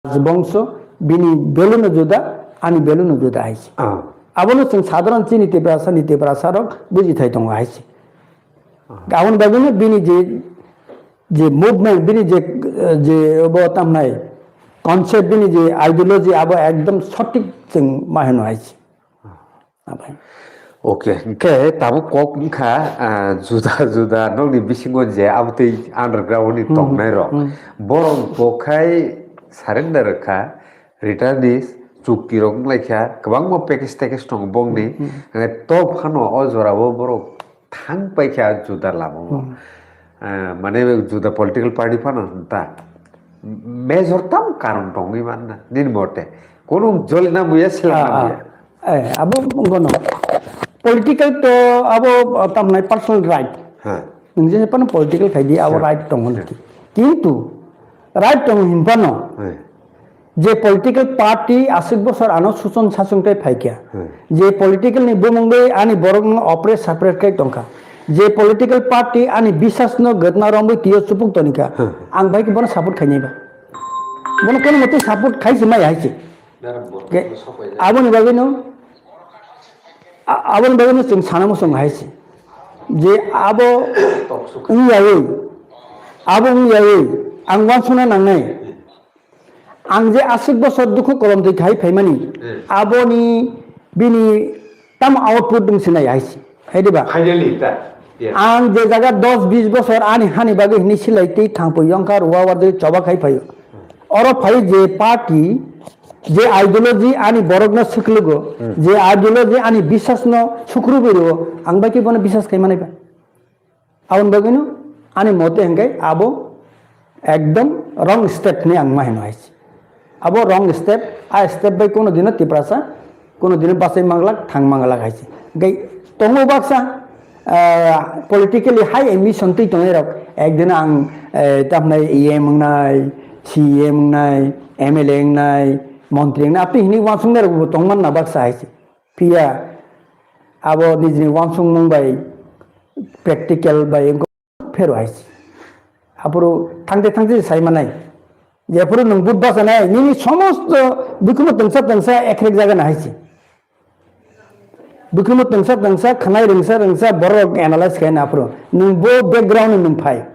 rajbongso, bini value no juda, ani value no juda hai se. Abono chwng sadharon chini Tiprasa ni Tiprasa rok bujithai tongo hai se. Aboni bagwino bini je, je movement, bini je, je obo tam hwnai concept, bini je ideology, abo ekdom sothik chwng ma hwno hai se. Abai. Ok, hwnkhe tabuk kok wngkha, ah, juda juda nokni bisingo je abo tei underground ni Hmm, tongnai rok. Hmm. Borok bo khai surrender kha, returnees, chukti rok wnglaikha, kwbangma package tackage tongo bongni. Hmm. Eh, to phano o jorao borok thang paikha juda lama o. Hmm. Eh, mane juda political party phano ta major tam karon tongwi manna, nini mote. Kono jolina muya, silana Ah, ah. muya. Eh, abo wngkha no. Political to abo, ah, tamnai personal right. Ha. Nwng je phano political khai di, abo Ha. right tongo Ha. niki. Kintu right tongo hinphano Ha. je political party aswk bosor ano suchon sachon khai phaikha. Ha. Je political ni bumung bai ani borok no oppress suppress khai tongkha. Je political party ani bisas no gotna romwi tiyo chupuk tonikha. Ha. Ang bai bono support khainai ba. Bono kono motwi support khai se mai hai se. Ke, aboni bagwino, a-, aboni bagwino chwng sana muchung hai se. Je abo wngyawi, abo wngyawi, ang uansukna nangnai. Ang je aswk bosor dukhu kolom twi khai phaimani, Hmm. aboni bini tamo output dong sinai hai se. Hai diba? Finally, ta. Yeah. Ang je jaga dos bis bosor ani hani bagwi hini silai twi thangpui yongkha, ruwa warjagwi choba khai phaio. Oro phai je party, je ideology ani borokno swklugo, Hmm. je ideology ani bisasno sukrubwi rwo, ang bai khe bono bisas khai manai ba. Aboni bagwino ani mote hwnkhe abo ekdom wrong step hinwi ang ma hino hai se. Abo wrong step, a step bai kono dino Tiprasa, kono dino bachai manglak, thang manglak hai se. Hwnkhe tongo baksa, ah, politically high ambition twi tongnai rok, ekdin ang, eh, tamhnai E M wngnai, C E M wngnai, M L A wngnai, montri wngnai, apni hinwi uansuknai rok bo tongman na baksa hai se. Phiya abo nijini uansukmung bai practical bai wngkha phero hai se. Aphuru thangte thangte sai manai. Jephuru nwng but bachanai, nini somosto bikhumu tongsa tongsa ekrek jaga na hai se. Bikhumu tongsa tongsa, khwnai rwngsa rwngsa borok analyze khai na aphuru. Nwng bo background ni nwng phai.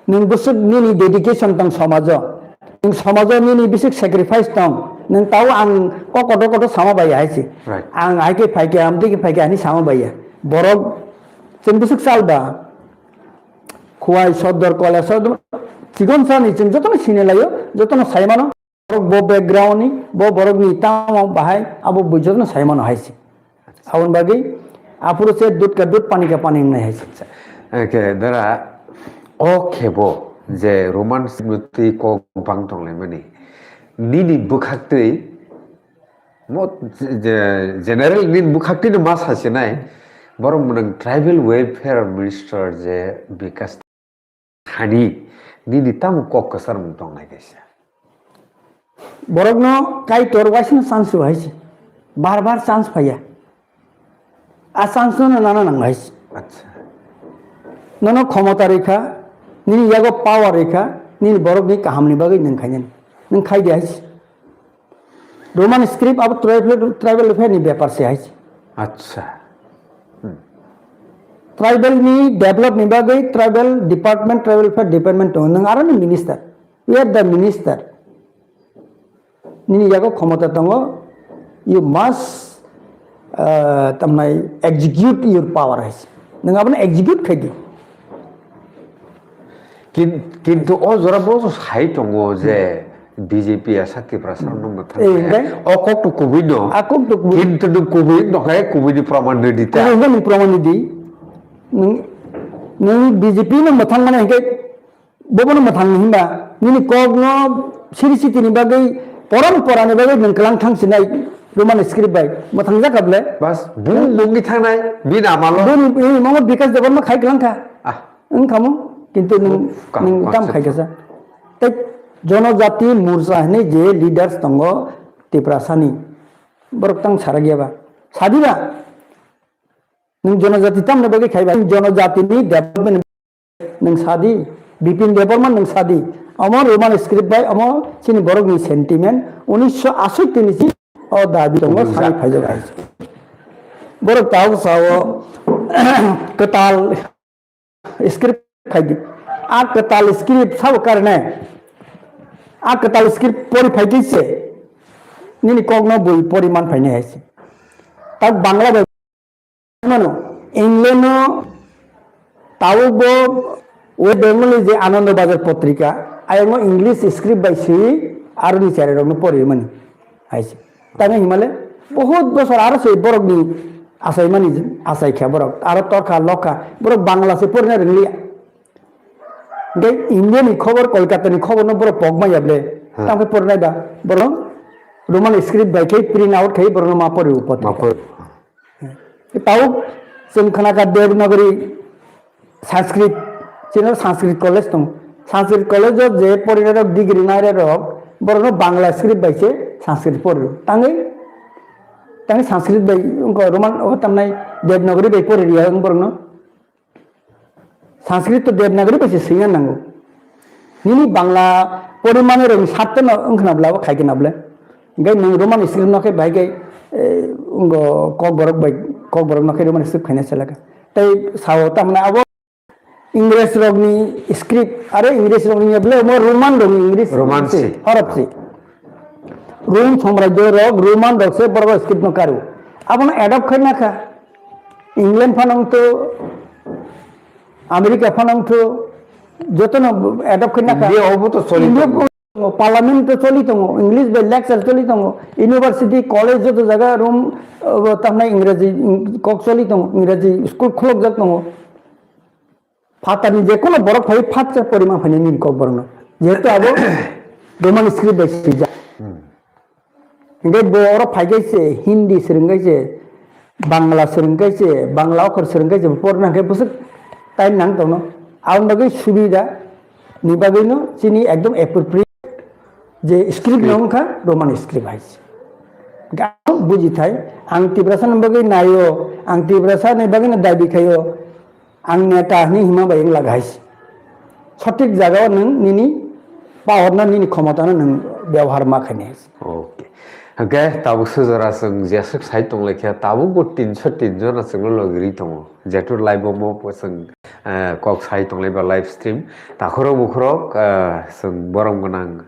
Nwng bwswk nini dedication tong somajo. Nwng somajo nini bwswk sacrifice tong. Nwng tao ang kok kotor kotor sama bai hai se. Right. Ang hai khe phai khe, amtwi khe phai khe ani sama bai ya. Borok chwng bwswk chal ba. Khowai sodor, Koilashahar, chikon sani chwng jotono sini laio, jotono sai mano. Borok bo background ni, bo borok ni tamo bahai, abo bui jotono sai mano hai se. Aboni bagwi aphuru se dud ka dud, pani ka pani wngnai hai se. Acha. Eke, dara, o khebo je Roman script twi kok bang tonglaimani. Nini bwkhaktwi, mo, je, general nini bwkhaktwi no ma sasinai, borok mwnang tribal welfare minister je Bikash thani nini tamo kok kwchar mung tongnai kaisa. Borokno Kaitor waisino chance rw hai se. Bar bar chance phaiya. A chance no nana nang hai se. Acha. Nono khomota rikha, nini yago power rikha, nini borokni kahamni bagwi nwng khainani. Nwng khai di hai se. Roman script abo tribal, tribal welfare ni bepar se hai se. Acha. Hmm. Tribal ni develop ni bagwi tribal department, tribal welfare department tongo. Nwng aro ni minister. You are the minister. Nini yago khomota tongo. You must, uh, tamnai execute your power hai se. Nwng abono execute khai di. Kin-, kintu o jora bo sai tongo je B J P ya sakti prasar no mwthang Eh, ya. Hingke? O kok to kubui no. A kok to kubui. Kintu no kubui no khe kubui ni praman redi ta. Kubui no praman redi. Nwng, nwng B J P no mwthang mane hingke bobo no mwthang ni himba. Nini kok no siri siti ni bagwi porom pora ni bagwi nwng kwlang thang sinai Roman script bai. Mwthang jak kable. Bas, bung bung ni thangnai, bini amalo. Bini, bini mama Bikash Debbarma khai kwlang kha. Ah. Wngkha mo, kintu nwng, Uf, kam nwng tam concept. Khai kasa. Tei Jonojati Morcha hinwi je leaders tongo Tiprasani, borok tang sarak ya ba? Sadi ba? Nwng Jonojati tamni bagwi khai ba? Jonojati ni development nwng sadi, Bipin Debbarma nwng sadi. Omo Roman script bai omo chini borok ni sentiment, unisho asoi tini si o dabi tongo, Unisho sani phai jak hai. Borok tao sao kwtal script khai di. A kwtal script sabo karne. A kwtal script pori phai di se. Nini kok no bui pori man phai nai hai se. Tak Bangla bai Mano, England-o tabuk bo West Bengal-ni je Anando Bazar potrika, ayongo English script bai swi aroni cherai rokno pori mani. Hai se. Tamo himale, bahut bosor aro se borokni achaimani achai kha borok, aro torkha lokha, borok Bangla se porina rwngya. Hingke India ni khobor, Kolkata ni khobor no borok pok maya ble. Ha. Tamo pornai ba, borok Roman script bai khe print out khai borok no ma pori u potrika. Ma pori. Tau chwng khna kha Devanagari Sanskrit, chini Sanskrit college tong. Sanskrit college o je porinai rok degree nai rok, borok no Bangla script bai se Sanskrit pori. Tangwi, tangwi Sanskrit bai, wngkha Roman, o tamnai Devanagari bai pori riya wng borok no. Sanskrit to Devanagari bai se swina nango. Nini Bangla porimani rok satto no wngkhna bla bo khaikhe na bla. Hingke nwng Roman script no khe bai khe, eh, wngkha Kokborok bai, Kokborok no khe Roman script khaina selaka. Tei sao tamna abo Ingres rokni script, are Ingres rokni ya bla mo Roman rokni Ingres Roman se, se. Horop se. Rom samrajyo rok, Roman rok se borok script no karu. Abono adopt khaina kha. England phanang to, America phanang to, jotono adopt khaina kha. India obo to choli India tongo. Parliament to choli tongo, English bai lecture choli tongo, university, college joto jaga Rom, uh, tamnai Ingreji, ing-, kok choli tongo, Ingreji school khulokjak tongo. Phatani je kono borok phai phatsa porima phani nini kok borokno. Jehetu abo Roman script bai swijak. Hmm. Hingke bo oro phai khe se Hindi swrwng khe se, Bangla swrwng khe se, Bangla okhor swrwng khe se, porna khe bwswk time nang tongno. Aboni bagwi subida ni bagwino chini ekdom appropriate je script no wngkha Roman script hai se. Hingke ang buji thai, ang Tiprasa ni bagwi naio, ang Tiprasa ni bagwino dabi khaio, ang neta hwnwi hima bai wng laga hai se. Sothik jagao nwng nini power no, nini khomota no nwng byabohar ma khainai hai se. Okay. Hwnkhe tabuk sujora chwng jeswk sai tonglaikha, tabuk bo tinso tinjon no chwngno logirwi tongo. Jetu live o mo chwng, eh, kok sai tonglaiba live stream. Takhorok bukhorok, eh, chwng borom gwnang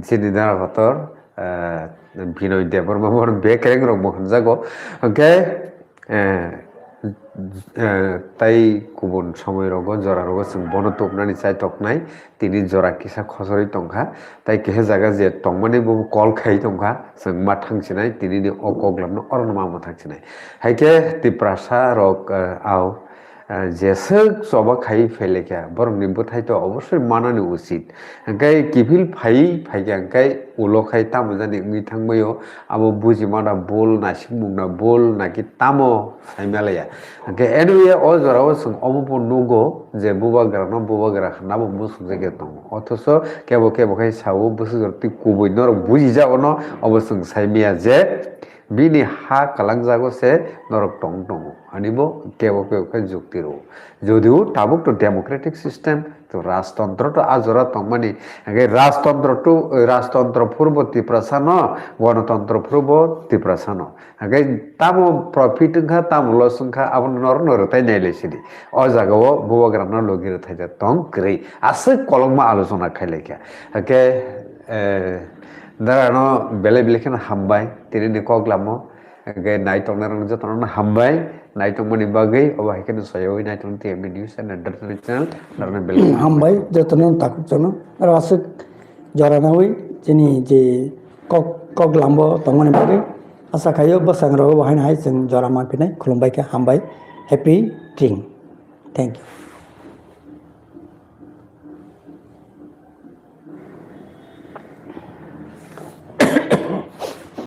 chini dara kotor, eh, Binoy Debbarma bono bekereng rok bo hwnjago. Hwnkhe, eh, eh, tai kubun somoi rogo, jora rogo chwng bono tubnani chai toknai, tini jora kisa khosoroi tongkha, tai kisa jaga je tongmani bo call khai tongkha, chwng ma thangsinai, tini ni o koklam no oro no ma thangsinai. Haikhe Tiprasa rok, eh, au, eh, jeswk choba khai phailekha, borokni bwthai to obosoi manani uchit. Hwnkhe kiphil phai phaikha hwnkhe ulo khai tamo jani wngwi thangbaio, abo buji mana bul, naisik mungna bul, naki tamo saimalaia. Hwnkhe anyway o jorao chwng omo bo nugo je bubagrano bubagra hwnna bo muchungjagwi tongo. Othocho kebo kebo khai sao bwswk jora twi kubui norok bujijagono obo chwng saimaya je bini ha kwlangjago se norok tong tongo. Ani bo kebo kebo khe jukti rwo. Jodio tabuk to democratic system, to rajtontro to a jora tongmani. Hwnkhe rajtontro to, rajtontro phuru bo Tiprasa no, gonotontro phuru bo Tiprasa no. Hwnkhe tamo profit wngkha, tamo loss wngkha, abono norok no rwtai nailai sidi. O jagao bubagrano logi rwthaijak tong kwrwi. Aswk kolokma alochona khailaikha. Hwnkhe, eh, darano belai belai kheno hambai, tinini koklamo. Hwnkhe nai tongnai rok jotono hambai, nai tongmani bagwi, obo hai kheno soyoi nai tong T M B News and Entertainment Channel, darano belai kheno hambai. Hambai, jotono takhuk jono. Aro aswk jora nawi chini je kok, kok lambo tongmani bagwi. Asa khaio bwsang rogo bo haino hai chwng jora manphinai, khulumbai khe hambai. Happy Tring. Thank you.